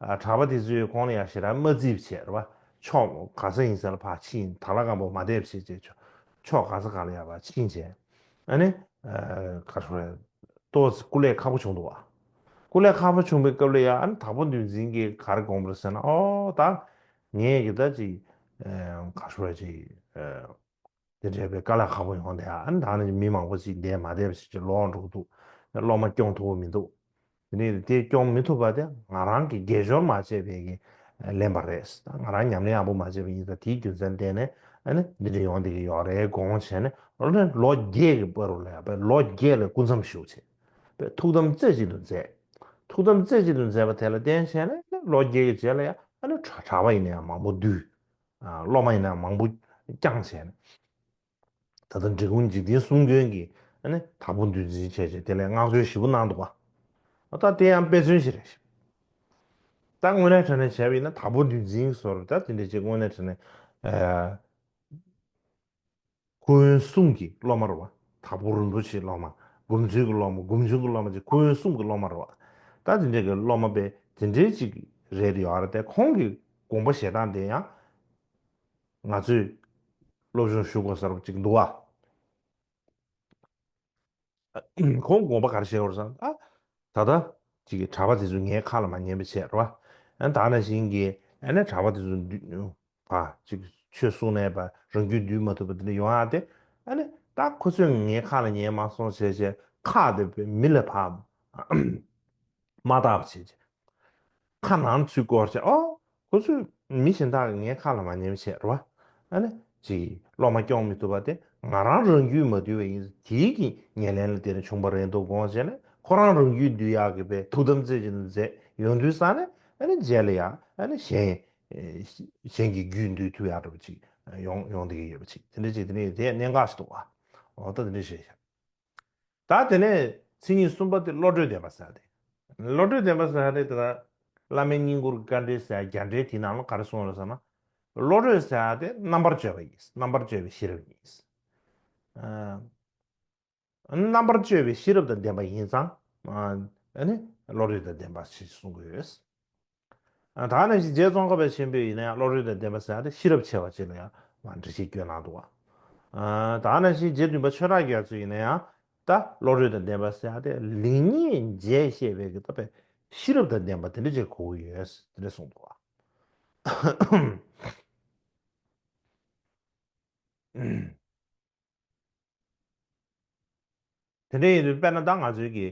ཨ་གྲྭ་པ་དེ་ཚོས་ཁོང་ལ་ཡང་ཞེ་དྲག་མ་བརྩི་བ་བྱས་རེད་བ། ཕྱོགས་ག་ས་ཡིན་ས་ལ་ཕར་ཕྱིན། དྭགས་ལྷ་སྒམ་པོ་མ་བསྡད་པ་བྱས་བྱས་ཕྱོགས་ག་ས་ག་ལ་ཡང་ཕར་ཕྱིན་བྱས། ཨ་ནི་ཨ་ག་རེ་ཟེར། ཏོག་ཙམ་སྐུ་ལས་ཁག་པོ་བྱུང་འདུག་བ། སྐུ་ལས་ཁག་པོ་བྱུང་བའི་སྐབས་ལ་ཡང་ཨ་ནི་དྭགས་པོ་འདུལ་འཛིན་གྱིས་ག་རེ་དགོངས་པ་རེད་ཟེར་ན། ཨོ་ད་ངས་ཀྱི་ད་ཅིག་ཨ་ག་རེ་ཟེར་ཅིག་ཨ་དེ་འདྲའི་དཀའ་ལས་ཁག་པོ་ཡོང་དེ། ཨ་ནི་ད་ནི་མི་མང་པོ་ཅིག་འདིར་མ་བསྡད་པ་ཞིག་ཅིག་ལོག་འགྲོ་གི་འདུག་སློབ་མ་སྐྱོང་ཐུབ་ཀྱི་མི་འདུག་དེ་ནས་དེ་སྐྱོང་མི་ཐུབ་པ་དེ་ང་རང་གིས་དགེ་སྦྱོར་མ་བྱས་པའི་གི་ལན་པ་རེད། ད་ང་རང་ཉམས་ལེན་ཡག་པོ་མ་བྱས་པ་ཡིན་ཙང་དེའི་རྒྱུ་མཚན་བརྟེན་ནས་ཨ་ནི་འདི་འདྲ་ཡོང་བསྡད་ཀྱི་ཡོད་རེད་དགོངས་བྱས་ནས། ཨ་ནི་ལོ་བརྒྱད་ཀྱི་བར་དུ་ལ་ཡ་ལོ་བརྒྱད་ལ་སྐུ་མཚམས་བཞུགས་བྱས་ཐུགས་དམ་རྩེ་གཅིག་ཏུ་མཛད། ཐུགས་དམ་རྩེ་གཅིག་ཏུ་མཛད་པ་དེ་ལ་བརྟེན་བྱས་ནས་ལོ་བརྒྱད་ཀྱི་རྗེས་ལ་ཡ་ཨ་ནི་གྲྭ་པ་ཡིན་ན་ཡང་མང་པོ་འདུས། སློབ་མ་ཡིན་ན་ཡང་མང་པོ་བསྐྱངས་བྱས་ནས། ད་ལྟ་འབྲི་གུང་འཇིག་རྟེན་གསུམ་མགོན་གྱིས་ཨ་ནི་དྭགས་པོ་འདུལ་འཛིན་བྱས་བྱས་དེ་ལས་བསྔགས་བརྗོད་ཞེ་པོ་གནང་འདུག་བ། ད་དེ་ཡང་དཔེ་མཚོན་ཞིག་རེད། ད་དངོས་གནས་དྲང་གནས་བྱས་པ་ཡིན་ན་དྭགས་པོ་འདུལ་འཛིན་སོགས་ད་དེ་འདྲ་ཅིག་དངོས་གནས་དྲང་གནས་ཨ་སྐུ་ཡོན་གསུམ་གྱི་སློབ་མ་རེད་བ། དྭགས་པོ་རིན་པོ་ཆེའི་སློབ་མ། སྒོམ་ཆུང་གི་སློབ་མ། སྒོམ་ཆུང་གི་སློབ་མ་བཅས་སྐུ་ཡོན་གསུམ་གྱི་སློབ་མ་རེད་བ། ད་དེ་འདྲ་གི་སློབ་མ་པས་དེ་འདྲའི་ཅིག་རེད་ཡོད་རེད་དེ། ཁོང་གི་དགོངས་པ་བཞེས་སྟངས་དེ་ཡང་ང་ཚོས་སློབ་སྦྱོང་ཞུ་དགོས་ས་རུ་ཅིག་འདུག་བ། ཁོང་དགོངས་པ་ག་རེ་བཞེས་ཡོད་རེད་ཟེར་ན། ཨ་ད་ལྟ་ཅིག་གི་གྲྭ་པ་དེ་ཚོ་ངའི་ཁ་ལ་མ་ཉན་པ་བྱས་རེད་བ། ཨ་ད་ནང་བཞིན་གྱི་ཨ་ནི་གྲྭ་པ་དེ་ཚོ་འདུས་པ་ཅིག་ཆོས་གསུང་ནས་པ་རང་རྒྱུད་འདུལ་མ་ཐུབ་པ་དེ་འདྲ་ཡོང་ཡག་དེ། ཨ་ནི་ད་ཁོ་ཚོས་ངའི་ཁ་ལ་ཉན་མ་སོང་བྱས་བྱས་ཁག་དེ་མི་ལ་ཕར་མ་བཏགས་པ་བྱས་བྱས། ཁ་ནང་ཚུར་བསྐོར་བྱས། ཨོ་ཁོ་ཚོས་མི་གཞན་དག་གིས་ངའི་ཁ་ལ་མ་ཉན་པ་བྱས་རེད་བ། ཨ་ནི་ཅིག་སློབ་མ་སྐྱོང་མི་ཐུབ་པ་དེ་ང་རང་རང་རྒྱུད་མ་འདུལ་བ་ཡིན། དེའི་གི་ཉེར་ལེན་ལ་དེ་ནི་བྱུང་བ་རེད་འདུག་དགོངས་བྱས་ནས་ཁོ་རང་རང་རྒྱུད་འདུལ་ཡག་གི་པའི་ཐུགས་དམ་རྩེ་གཅིག་ཏུ་མཛད་ཡོང་དུས་ཙང་ནས། ཨ་ནི་རྗེས་ལ་ཡང་ཨ་ནི་གཞན་གཞན་གྱི་རྒྱུད་འདུལ་ཐུབ་ཡག་འདྲ་པོ་ཅིག་ཡོང་ཡོང་བསྡད་ཀྱི་ཡོད་པ་ཅིག་དེ་འདྲ་ཅིག་དེ་ནི་དེ་གནད་འགག་ཞིག་འདུག་བ། འོ་ད་དེ་འདྲ་བཤད་ཤག་ད་དེ་ནས་མཚན་ཉིད་གསུམ་པ་དེ་བློ་གྲོས་ལྡན་པ་ཟེར་ཏེ། བློ་གྲོས་ལྡན་པ་ཟེར་ཏེ་ད་བླ་མའི་བསྙེན་བཀུར་དཀའ་འགྲེལ་ཟེར་རྒྱ་འགྲེལ་དེའི་ནང་ལ་ག་རེ་གསུངས་ཡོད་ཟེར་ན། བློ་གྲོས་ཟེར་ཏེ་རྣམ་པར་དཔྱོད་པ་ཡིན། རྣམ་པར་དཔྱོད་པའི་ཤེས་རབ་ཡིན། རྣམ་པར་དཔྱོད་པའི་ཤེས་རབ་དང་ལྡན་པ་ཡིན་ཙང་ཨ་ནི་བློ་གྲོས་དང་ལྡན་པ་ཞེས་གསུང་གི་ཡོད། ད་ནང་བཞིན་རྗེ་ཙོང་ཁ་པ་ཆེན་པོས་ཡིན་ན་ཡང་བློ་གྲོས་དང་ལྡན་པ་ཟེར་ཏེ་ཤེས་རབ་ཆེ་བ་ཅིག་ལ་ཡང་འགྲེལ་བཤད་བསྐྱོན་གནང་འདུག་བ། ད་ནང་བཞིན་རྗེ་བདུན་པ་ཆོས་གྲགས་རྒྱ་མཚོ་ཡིན་ན་ཡང་ད་བློ་གྲོས་དང་ལྡན་པ་ཟེར་ཏེ་ལེགས་ཉེས་འབྱེད་ཤེས་པའི་གི་ད་པའི་ཤེས་རབ་དང་ལྡན་པ་དེ་འདྲ་ཅིག་གོ་གི་ཡོད་དེ་འདྲ་གསུངས་འདུག་བ། དེ་འདྲ་ཡིན་དུས་དཔེར་ན་ད་ང་ཚོའི་གི་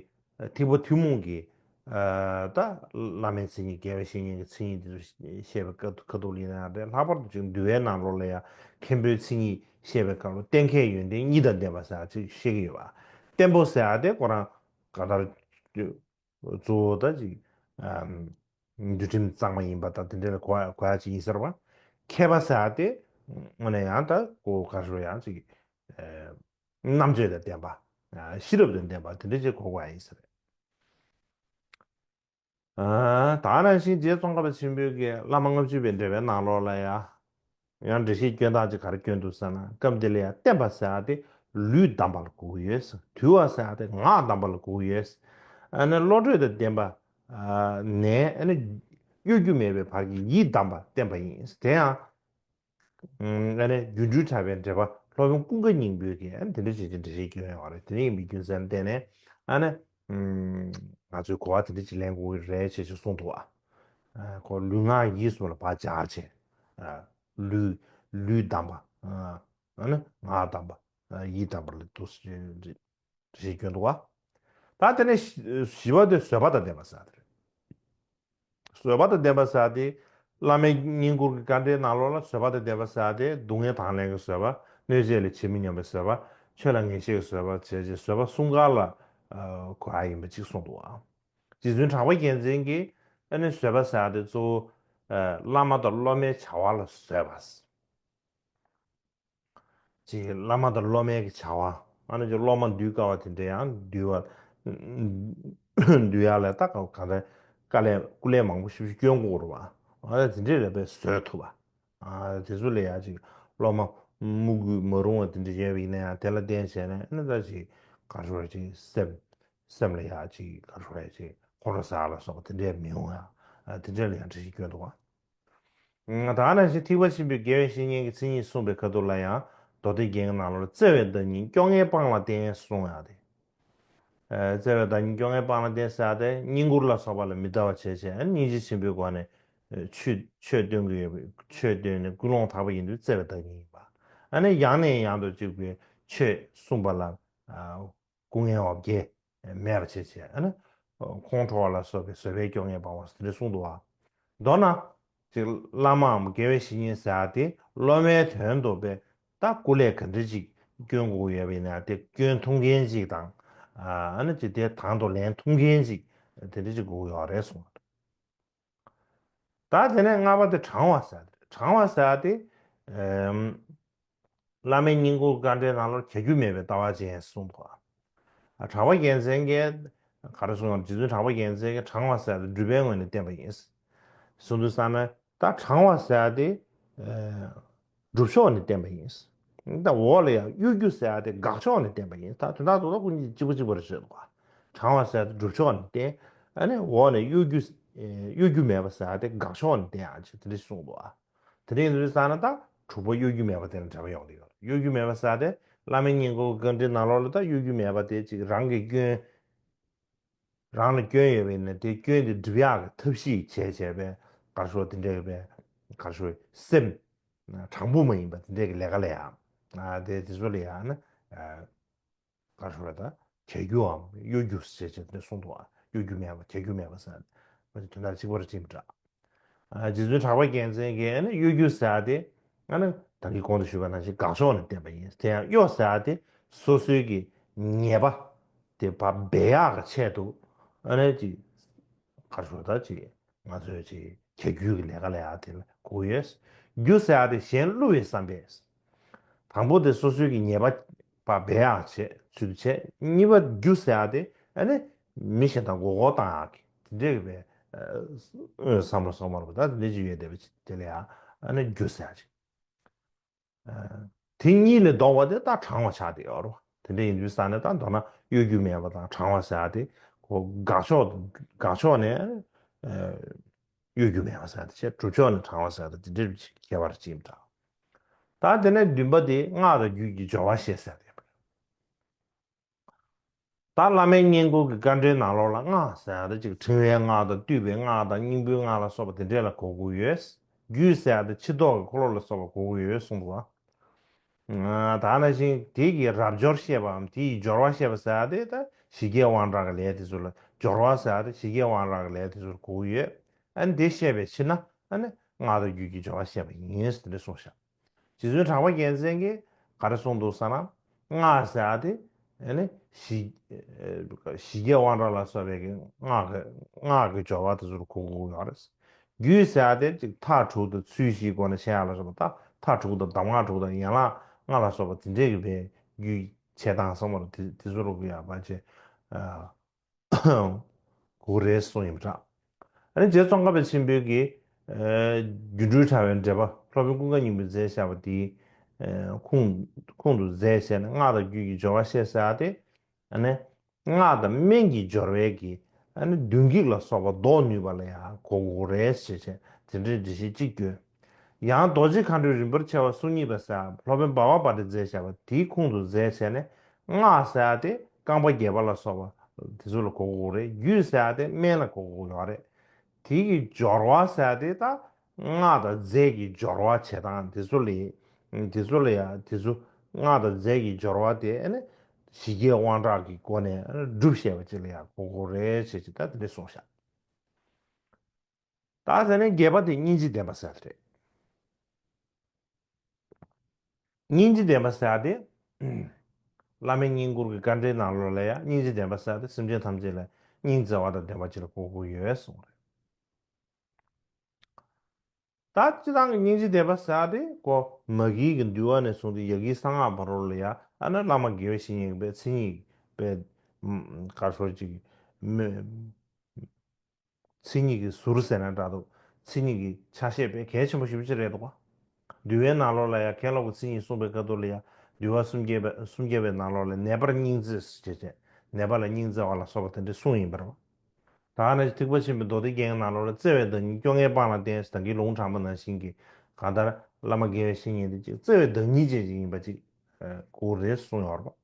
ཐེག་པ་ཐུན་མོང་གི་ད་བླ་མའི་མཚན་ཉིད་དགེ་བའི་བཤེས་གཉེན་གྱི་མཚན་ཉིད་དེ་ཚོ་བཤད་པའི་ཁ་ཐུག་ལ་ཡིན་ན་ཡང་རེད། ལྷག་པར་དུ་ཅིག་འདུལ་བའི་ནང་ལོགས་ལ་ཡང་མཁན་པོའི་མཚན་ཉིད་བཤད་པའི་སྐབས་ལ་བསྟན་མཁས་ཡོན་ཏན་གཉིས་དང་ལྡན་པ་ཟེར་ཡག་ཅིག་བཤད་ཀྱི་ཡོད་པ། བརྟན་པོ་ཟེར་ཡག་དེ་ཁོ་རང་ག་ལྟར་གཙོ་བོ་ད་ཅིག་འདུལ་ཁྲིམས་གཙང་མ་ཡིན་པ་དང་དེ་འདྲ་ལ་གོ་གོ་ཡག་ཅིག་ཡིན་ཟེར་བ། མཁས་པ་ཟེར་ཡག་དེ་དངོས་གནས་ཡང་ད་གོ་ག་རེ་ཟེར་ཡང་ཅིག་རྣམ་དཔྱོད་དང་ལྡན་པ། ཤེས་རབ་དང་ལྡན་པ་དེ་འདྲ་ཅིག་གོ་དགོས་ཡ་ཡིན་ཟེར། ད་ག་ནང་བཞིན་རྗེ་ཙོང་ཁ་པ་ཆེན་པོའི་གི་བླ་མ་ལྔ་བཅུ་པའི་འགྲེལ་པའི་ནང་ལོགས་ལ་ཡང་ཡང་འགྲེལ་བཤད་སྐྱོན་སྟངས་ཅིག་ག་རེ་སྐྱོན་འདུག་ཟེར་ན། སྐབས་འདི་ལ་ཡང་བརྟན་པ་ཟེར་ཡག་དེ་ལུས་གདམས་པ་ལ་གོ་གི་ཡོད། དུལ་བ་ཟེར་ཡག་དེ་ངག་གདམས་པ་ལ་གོ་གི་ཡོད། ཨ་ནི་བློ་གྲོས་དང་ལྡན་པ་ནས་ཨ་ནི་གཡོ་སྒྱུ་མེད་པའི་བར་གྱི་ཡིད་གདམས་པ་བསྟན་པ་ཡིན། དེ་ཡང་ཨ་ནི་སྒྱུ་འཕྲུལ་དྲ་བའི་འགྲེལ་པ་སློབ་དཔོན་ཀུན་དགའ་སྙིང་པོའི་གིས་ཨ་ནི་དེ་འདྲ་བྱས་ཀྱི་འགྲེལ་བཤད་སྐྱོན་ཡོད་རེད། དེ་འདྲ་ཡིན་པའི་རྒྱུ་མཚན་ལ་བརྟེན་ནས་ཨ་ནི་ང་ཚོས་གོ་བ་དེ་འདྲ་ཅིག་ལེན་དགོས་ཀྱི་རེད་ཅེས་ཅིག་གསུངས་འདུག་བ། ཁོ་ལུས་ངག་ཡིད་གསུམ་ལ་ཕར་སྦྱར་བྱས། ལུས་ལུས་གདམས་པ། ཨ་ནི་ངག་གདམས་པ། ཡིད་གདམས་པ་ལ་འདུག་ཟེར་ཞེས་སྐྱོན་འདུག་བ། ད་དེ་ནས་བཞི་བ་དེ་བཟོད་པ་དང་ལྡན་པ་ཟེར་བ་དེ་རེད། བཟོད་པ་དང་ལྡན་པ་ཟེར་བ་དེ་བླ་མའི་བསྙེན་བཀུར་གྱི་བཀའ་འགྲེལ་ནང་ལོགས་ལ་བཟོད་པ་དང་ལྡན་པ་ཟེར་བ་དེ་སྡུག་བསྔལ་དང་ལེན་གྱི་བཟོད་པ། གནོད་བྱེད་ལ་ཇི་མི་སྙམ་པའི་བཟོད་པ། ཆོས་ལ་ངེས་ཤེས་ཀྱི་བཟོད་པ་བྱས་རྗེས་བཟོད་པ་གསུམ་ཀ་ལ་གོ་ཡ་ཡིན་པ་གཅིག་གསུངས་འདུག་བ། རྗེ་བཙུན་གྲགས་པ་རྒྱལ་མཚན་གྱིས་ཨ་ནི་བཟོད་པ་ཟེར་བ་དེ་གཙོ་བོ་བླ་མ་དང་སློབ་མའི་བྱ་བ་ལ་བཟོད་པ། ཅིག་བླ་མ་དང་སློབ་མའི་གི་བྱ་བ། ཨ་ནི་ཅིག་སློབ་མ་འདུལ་དཀའ་བ་དེ་འདྲ་ཡང་འདུལ་བ། འདུལ་ཡག་ལ་ད་ག་ག་འདྲ་དཀའ་ལས་སྐུ་ལས་མང་པོ་ཞེ་པོ་ཅིག་སྐྱོན་དགོས་རེད་བ། ཨ་ནི་དེ་འདྲས་རེད་པས་བཟོད་ཐུབ་པ། ཨ་དེ་ཚོ་ལ་ཡང་ཅིག་སློབ་མ་མོས་གུས་མ་རུང་བ་དེ་འདྲ་ཡོད་པ་ཡིན་ན་ཡང་དེ་ལ་བརྟེན་བྱས་ནས་ཨ་ནི་ད་ཅིག་ག་རེ་ཟེར་ཅིག་སེམས་སེམས་ལ་ཡང་ཅིག་ག་རེ་ཟེར་ཅིག་ཁོང་ཁྲོ་ཟ་ལ་སོགས་པ་དེ་འདྲས་མི་ཡོང་ཡ། ཨ་དེ་འདྲས་ལ་ཡང་འགྲེལ་བཤད་སྐྱོན་འདུག་བ། ད་ག་ནང་བཞིན་ཐེག་པ་ཆེན་པོའི་དགེ་བའི་བཤེས་གཉེན་གྱི་མཚན་ཉིད་གསུངས་པའི་ཁ་ཐུག་ལ་ཡང་མདོ་སྡེ་རྒྱན་གྱི་ནང་ལོགས་ལ་བརྩེ་བའི་བདག་ཉིད་སྐྱོ་ངལ་སྤངས་ལ་བརྟེན་གསུངས་ཡག་དེ། བརྩེ་བའི་བདག་ཉིད་སྐྱོ་ངལ་སྤངས་ལ་བརྟེན་ཟེར་ཡག་དེ་བསྙེན་བཀུར་ལ་སོགས་པ་ལ་མི་ལྟ་བ་བྱས་བྱས་ཨ་ནི་སྙིང་རྗེ་ཆེན་པོའི་སྒོ་ནས་ཆོས་ཆོས་སྟོན་གྱི་ཡོད་པའི་ཆོས་སྟོན་ནས་ཀུན་སློང་དག་པ་ཡིན་དུས་བརྩེ་བའི་བདག་ཉིད་ཡིན་པ། ཨ་ནི་ཡང་ནས་ཡང་དུ་གཅིག་པའི་ཆོས་གསུངས་པ་ལ། སྐུ་ངལ་བ་བརྒྱད་མེད་པ་བྱས་བྱས་ཨ་ནི་ཁོང་ཁྲོ་བ་ལ་སོགས་པའི་བཟོད་པའི་སྐྱོ་ངལ་སྤངས་པ་དེ་འདྲ་གསུངས་འདུག་བ། མདོར་ན། ཅིག་བླ་མའམ་དགེ་བའི་བཤེས་གཉེན་ཟེར་ཡག་དེ་སློབ་མའི་དོན་དུ་པས་ད་སྐུ་ལས་ག་འདྲ་ཅིག་སྐྱོན་དགོས་ཡོད་པ་ཡིན་ན་དེ་སྐྱོན་ཐུབ་མཁན་ཅིག་དང་། ཨ་ནི་ཅིག་དེ་དང་དུ་ལེན་ཐུབ་མཁན་ཅིག་དེ་འདྲ་ཅིག་དགོས་ཡོད་རེད་གསུངས། ད་དེ་ནས་ལྔ་པ་དེ་དྲང་བ་ཟེར་ཡག་དེ་དྲང་བ་ཟེར་ཡག་དེ། བླ་མའི་བསྙེན་བཀུར་དཀའ་འགྲེལ་ནང་ལོགས་གྱ་སྒྱུ་མེད་པའི་ལྟ་བ་ཅན་གསུངས་འདུག་ཨ། གྲགས་པ་རྒྱལ་མཚན་གྱིས་ག་རེ་གསུངས་ཡང་རྗེ་བཙུན་གྲགས་པ་རྒྱལ་མཚན་གྱིས་དྲང་བ་ཟེར་ཡག་དེ་སྒྲུབ་པའི་ངོས་ནས་བསྟན་པ་ཡིན། གསུངས་དུས་ཙ་ན་ད་དྲང་བ་ཟེར་ཡག་དེ་སྒྲུབ་ཕྱོགས་ནས་བསྟན་པ་ཡིན། ད་འོག་ལ་ཡང་གཡོ་སྒྱུ་ཟེར་ཡག་དེ་དགག་ཕྱོགས་ནས་བསྟན་པ་ཡིན། ད་དོན་དག་ཏུ་ད་ཀུན་གྱིས་གཅིག་པ་གཅིག་པ་རེད་བཤད་འདུག་ག་དྲང་བ་ཟེར་ཡག་དེ་སྒྲུབ་ཕྱོགས་ནས་བསྟན། ཨ་ནི་འོག་ནས་གཡོ་སྒྱུ་གཡོ་སྒྱུ་མེད་པ་ཟེར་ཡག་དེ་དགག་ཕྱོགས་ནས་བསྟན་ཡག་ཅིག་དེ་འདྲ་གསུངས་འདུག་ག་དེ་འདྲ་ཡིན་དུས་ཙ་ན་ད་དྲུག་པ་གཡོ་སྒྱུ་མེད་པ་དེ་ལ་འགྲེལ་པ་ཡོང་གི་ཡོད་རེད། གཡོ་སྒྱུ་མེད་པ་ཟེར་ཡག་དེ་བླ་མའི་བསྙེན་བཀུར་བཀའ་འགྲེལ་ནང་ལོགས་ལ་ད་གཡོ་སྒྱུ་མེད་པ་དེ་ཅིག་རང་གི་སྐྱོན། རང་ལ་སྐྱོན་ཡོད་པ་ཡིན་ན་དེ་སྐྱོན་དེ་སྒྲུབ་ཡག་གི་ཐབས་ཤེས་བྱས་བྱས་པའི་ག་རེ་ཟེར་དེ་འདྲ་ཡོད་པའི་ག་རེ་ཟེར་སེམས་དྲང་པོ་མ་ཡིན་པ་དེ་འདྲ་གི་ལས་ཀ་ལས་ཡག་དེ་དེ་ཚོ་ལ་ཡག་ན། ག་རེ་ཟེར་བ་དང་གྱ་སྒྱུའམ་གཡོ་སྒྱུ་ཞེས་བྱས་ནས་གསུངས་འདུག་ཨ། གཡོ་སྒྱུ་མེད་པ་གྱ་སྒྱུ་མེད་པ་ཟེར་ནས་དོན་དག་གཅིག་པ་རེད་ཅེས་མི་འདྲ། རྗེ་བཙུན་གྲགས་པ་རྒྱལ་མཚན་གྱིས་ཨ་ནི་གཡོ་སྒྱུ་ཟེར་ཡག་དེ་ཨ་ནི་ད་གིན་གོང་དུ་ཞུས་པ་ནང་བཞིན་དགག་ཕྱོགས་ནས་བསྟན་པ་ཡིན། དེ་ཡང་གཡོ་ཟེར་ཡག་དེ་སོ་སོའི་གི་ཉེས་པ་དེ་ཕར་སྦས་ཡག་གི་ཆེད་དུ་ཨ་ནི་ཅིག་ག་རེ་ཟེར་ད་ཅིག་ང་ཚོས་ཅིག་གྱ་སྒྱུ་གི་ལས་ཀ་ལས་ཡག་དེ་ལ་གོ་ཡོད། སྒྱུ་ཟེར་ཡག་དེ་གཞན་བསླུ་བའི་བསམ་པས། དང་པོ་དེ་སོ་སོའི་གི་ཉེས་པ་ཕར་སྦས་ཡག་བྱེད་ཚུལ་དུ་བྱས། གཉིས་པ་སྒྱུ་ཟེར་ཡག་དེ་ཨ་ནི་མི་གཞན་དག་མགོ་སྐོར་བཏང་ཡག་གི་དེ་འདྲས་ཀྱི་བའི་བསམ་བློ་བསམ་བློ་རེད་པ། ད་དེ་འདྲས་ཅིག་ཡོད་བསྡད་པ་དེ་ལ་ཡང་ཨ་ནི་སྒྱུ་ཟེར་ཡག་ཅིག་དེ་གཉིས་ལས་ལྡོག་པ་དེ་ད་དྲང་བ་ཆགས་བསྡད་ཡོད་རེད་པ། དེ་འདྲ་ཡིན་དུས་ཙ་ན་ད་མདོར་ན་གཡོ་སྒྱུ་མེད་པ་དང་དྲང་བ་ཟེར་ཡག་དེ་ཁོ་དགག་ཕྱོགས་དགག་ཕྱོགས་ནས་གཡོ་སྒྱུ་མེད་པ་ཟེར་ཡག་དེ་བྱས། སྒྲུབ་ཕྱོགས་ནས་དྲང་བ་ཟེར་ཡག་དེ་དེ་འདྲའི་ཁྱད་པར་ཅིག་འདྲ། ད་དེ་ནས་བདུན་པ་དེ་སྔགས་དང་རྒྱུད་ཀྱི་སྦྱོར་བ་བཤད་ཟེར་ཡག་དེ་རེད། ད་བླ་མའི་བསྙེན་བཀུར་གྱི་བཀའ་འགྲེལ་ནང་ལོགས་ལ་སྔགས་ཟེར་ཡག་དེ་ཅིག་ཕྲེང་བའི་སྔགས་དང་བཏུས་པའི་སྔགས་དང་སྙིང་པོའི་སྔགས་ལ་སོགས་པ་དེ་འདྲས་ལ་གོ་དགོས་ཡོད། རྒྱུད་ཟེར་ཡག་དེ་ཕྱི་ལྡོག་གི་འཁོར་ལོ་ལ་སོགས་པ་གོ་དགོས་ཡོད་གསུངས་འདུག་ག་ད་ནང་བཞིན་དེ་གི་རབ་སྦྱོར་བཤད་པའམ་དེ་ཡི་སྦྱོར་བ་བཤད་པ་ཟེར་ཡ་དེ་ད་ཞི་རྒྱས་དབང་དྲག་གི་ལས་དེ་ཚོ་ལ་སྦྱོར་བ་ཟེར་ཡ་དེ་ཞི་རྒྱས་དབང་དྲག་གི་ལས་དེ་ཚོར་གོ་གི་ཡོད། ཨ་ནི་དེ་བཤད་པའི་ཕྱིར་ན་ཨ་ནི་སྔགས་དང་རྒྱུད་ཀྱི་སྦྱོར་བ་བཤད་པ་ཡིན་ཟེར་དེ་འདྲ་གསུངས་ཤག་རྗེ་བཙུན་གྲགས་པ་རྒྱལ་མཚན་གྱིས་ག་རེ་གསུངས་འདུག་ཟེར་ན། སྔགས་ཟེར་ཡ་དེ་ཨ་ནི་ཞི་ཞི་རྒྱས་དབང་དྲག་ལ་སོགས་པའི་གི་སྔགས་ཀྱི་སྔགས་ཀྱི་སྦྱོར་བ་དེ་ཚོར་གོ་དགོས་ཡོད་རེད། རྒྱུད་ཟེར་ཡ་དེ་ཅིག་མཐའ་དྲུག་དང་ཚུལ་བཞིའི་སྒོ་ནས་བཤད་ཡ་ལ་སོགས་པ་ད་མཐའ་དྲུག་དང་གདམས་ངག་དྲུག་དང་ཡན་ལག་ལྔ་ལ་སོགས་པ་དེ་འདྲས་ཀྱི་བའི་རྒྱུད་བྱེད་སྟངས་བསམ་པར་དེ་དེ་ཚོ་རུ་ཡག་པ་བྱེད་གོ་རེད་གསུངས་ཡིན་པ་འདྲ། ཨ་ནི་རྗེ་ཙོང་ཁ་པ་ཆེན་པོའི་གི་སྒྱུ་འཕྲུལ་དྲ་བའི་འགྲེལ་པ་སློབ་དཔོན་ཀུན་དགའ་སྙིང་པོས་མཛད་བཞག་པ་དེའི་ཁུངས་ཁུངས་དུ་མཛད་བྱས་ནས་སྔགས་དང་རྒྱུད་ཀྱི་སྦྱོར་བ་བཤད་ཟེར་ཡ་དེ། ཨ་ནི། སྔགས་དང་སྨན་གྱི་སྦྱོར་བའི་གི་ཨ་ནི་མདུན་བསྐྱེད་ལ་སོགས་པ་ལྡོག་ནུས་པ་ལ་ཡང་གོ་དགོས་རེད་ཞེས་བྱས་དེ་འདྲའི་འགྲེལ་བཤད་ཅིག་བསྐྱོན། ཡང་རྡོ་རྗེ་མཁའ་འགྲོའི་རིམ་པར་ཕྱེ་བ་གསུང་གཉིས་པ་ཟེར་སློབ་དཔོན་འབའ་པ་པ་ཏྲ་མཛད་བྱ་བ་དེའི་ཁུངས་སུ་མཛད་བྱས་ནས་སྔགས་ཟེར་ཡ་དེ་རྐང་པ་བརྒྱད་པ་ལ་སོགས་པ་དེ་ཚོ་ལ་གོ་དགོས་རེད། རྒྱུད་ཟེར་ཡ་དེ་སྨན་ལ་གོ་དགོས་ཡོད་རེད། དེ་གི་སྦྱོར་བ་ཟེར་ཡ་དེ་ད་སྔགས་དང་རྫས་ཀྱི་སྦྱོར་བ་བྱེད་སྟངས་དེ་ཚོ་ལས། དེ་ཚོ་ལ་ཡང་དེ་ཚོ་སྔགས་དང་རྫས་ཀྱི་སྦྱོར་བ་དེ་ཨ་ནི་ཞི་རྒྱས་དབང་དྲག་གི་སྒོ་ནས་ཨ་ནི་སྒྲུབ་བྱས་པ་ཅིག་ལ་ཡང་གོ་དགོས་རེད་ཅེས་ཅིག་ད་དེ་འདྲས་གསུངས་ཤག་ད་ཟེར་ནས་བརྒྱད་པ་དེ་སྙིང་རྗེ་ལྡན་པ་ཟེར་རེད། སྙིང་རྗེ་ལྡན་པ་ཟེར་ཡ་དེ། བླ་མའི་བསྙེན་བཀུར་གྱི་བཀའ་འགྲེལ་ནང་ལོགས་ལ་ཡང་སྙིང་རྗེ་ལྡན་པ་ཟེར་ཡ་དེ་སེམས་ཅན་ཐམས་ཅད་ལ་སྙིང་བརྩེ་བ་དང་ལྡན་པ་ཅིག་ལ་གོ་དགོས་ཡོད་གསུངས་རེད། ད་སྤྱི་བཏང་གི་སྙིང་རྗེ་ལྡན་པ་ཟེར་ཡ་དེ་ཀོ་མ་གི་གི་འདུལ་བ་ནས་བཟུང་སྟེ་ཡ་གི་གསང་སྔགས་བར་རོ་ལ་ཡ་ཨ་ན་བླ་མ་དགེ་བའི་བཤེས་གཉེན་པའི་མཚན་ཉིད་པའི་ག་རེ་ཟེར་ཅིག་མི། མཚན་ཉིད་ཀྱི་ཟུར་ཟེར་ན་འདྲ་འདུག་མཚན་ཉིད་ཀྱི་ཆ་ཤས་དཔེ་གལ་ཆེན་པོ་ཞེ་པོ་ཅིག་རེད་འདུག་ག་འདུལ་བའི་ནང་ལོགས་ལ་ཡང་མཁན་སློབ་ཀྱི་མཚན་ཉིད་གསུངས་པའི་སྐབས་དུ་ལ་ཡང་འདུལ་བ་སུམ་བརྒྱ་པའི་སུམ་བརྒྱ་པའི་ནང་ལོགས་ལ་ནད་པར་སྙིང་བརྩེ་ཞེས་བྱས་ནད་པ་ལ་སྙིང་བརྩེ་བ་ལ་སོགས་པ་དེ་འདྲ་གསུངས་ཡིན་པ་རེད། ད་ནི་ཐེག་པ་ཆེན་པོའི་མདོ་སྡེ་རྒྱན་གྱི་ནང་ལོགས་ལ་བརྩེ་བའི་བདག་ཉིད་སྐྱོ་ངལ་སྤངས་ལ་བརྟེན་ཞེས་ད་གིན་ལུང་དྲངས་པ་ནང་བཞིན་གྱི་གང་ལྟར་བླ་མ་དགེ་བའི་བཤེས་གཉེན་དེ་ཅིག་བརྩེ་བའི་བདག་ཉིད་ཅན་ཅིག་ཡིན་པ་ཅིག་གོ་རེད་གསུངས་ཡོད་རེད་པ།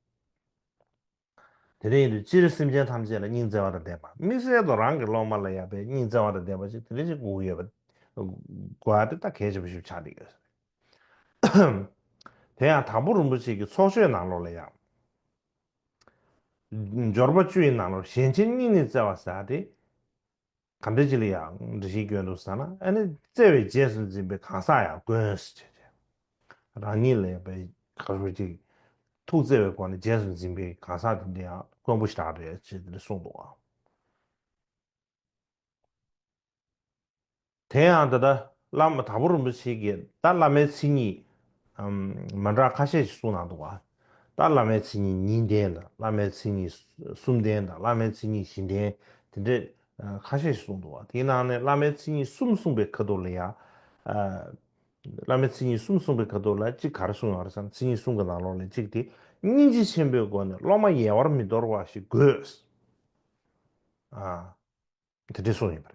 དེ་འདྲ་ཡིན་དུས་སྤྱིར་སེམས་ཅན་ཐམས་ཅད་ལ་སྙིང་བརྩེ་བ་དང་ལྡན་པ། དམིགས་བསལ་དུ་རང་གི་སློབ་མ་ལ་ཡང་པའི་སྙིང་བརྩེ་བ་དང་ལྡན་པ་ཞིག་དེ་འདྲ་ཞིག་དགོས་ཀྱི་ཡོད་པ། དགོས་པ་དེ་ད་གལ་ཆེན་པོ་ཞིག་ཆགས་བསྡད་ཡོད། དེ་ཡང་དྭགས་པོ་རིན་པོ་ཆེ་གི་ཚོགས་ཆོས་ནང་ལོགས་ལ་ཡང་། འབྱོར་པ་བཅུ་ཡི་ནང་ལོགས་གཞན་ཕྱིར་སྙིང་ནས་བརྩེ་བ་ཟེར་ཏེ། ག་འདྲ་ཅིག་ལ་ཡང་འགྲེལ་བཤད་སྐྱོན་འདུག་ཟེར་ན་ཨ་ནི་བརྩེ་བའི་རྗེས་སུ་འཛིན་པའི་གང་ཟག་ཡང་དཀོན་ཟེར་བྱས། རང་ཉིད་ལ་ཡང་པའི་ག་རེ་ཅིག་ཐུགས་བརྩེ་བའི་སྒོ་ནས་རྗེས་སུ་འཛིན་པའི་གང་ཟག་དེ་འདྲ་ཡང་དཀོན་པོ་ཞེ་དྲག་རེད་ཅེས་དེ་འདྲ་གསུངས་འདུག་ཨང་། དེ་ཡང་ད་ལྟ་བླ་མ་དྭགས་པོ་རིན་པོ་ཆེ་གིས་ད་བླ་མའི་མཚན་ཉིད་མ་འདྲ་ཁ་ཤས་ཤིག་གསུངས་གནང་འདུག་བ། ད་བླ་མའི་མཚན་ཉིད་ཉིན་ལྡན་དང་བླ་མའི་མཚན་ཉིད་གསུམ་ལྡན་དང་བླ་མའི་མཚན་ཉིད་བཞི་ལྡན་དེ་འདྲས་ཁ་ཤས་ཤིག་གསུངས་འདུག་བ། དེའི་ནང་ནས་བླ་མའི་མཚན་ཉིད་གསུམ་གསུངས་པའི་ཁ་ཐུག་ལ་ཡང་། བླ་མའི་མཚན་ཉིད་གསུམ་གསུངས་པའི་ཁ་ཐུག་ལ་གཅིག་ག་རེ་གསུངས་ཡོད་རེད་ཟེར་ན་མཚན་ཉིད་གསུམ་གྱི་ནང་ལོགས་ལ་གཅིག་དེ་སྙིང་རྗེ་ཆེན་པོའི་སྒོ་ནས་སློབ་མ་ཡལ་བར་མི་དོར་བ་ཞིག་དགོས། དེ་འདྲས་གསུངས་ཡོད་པ་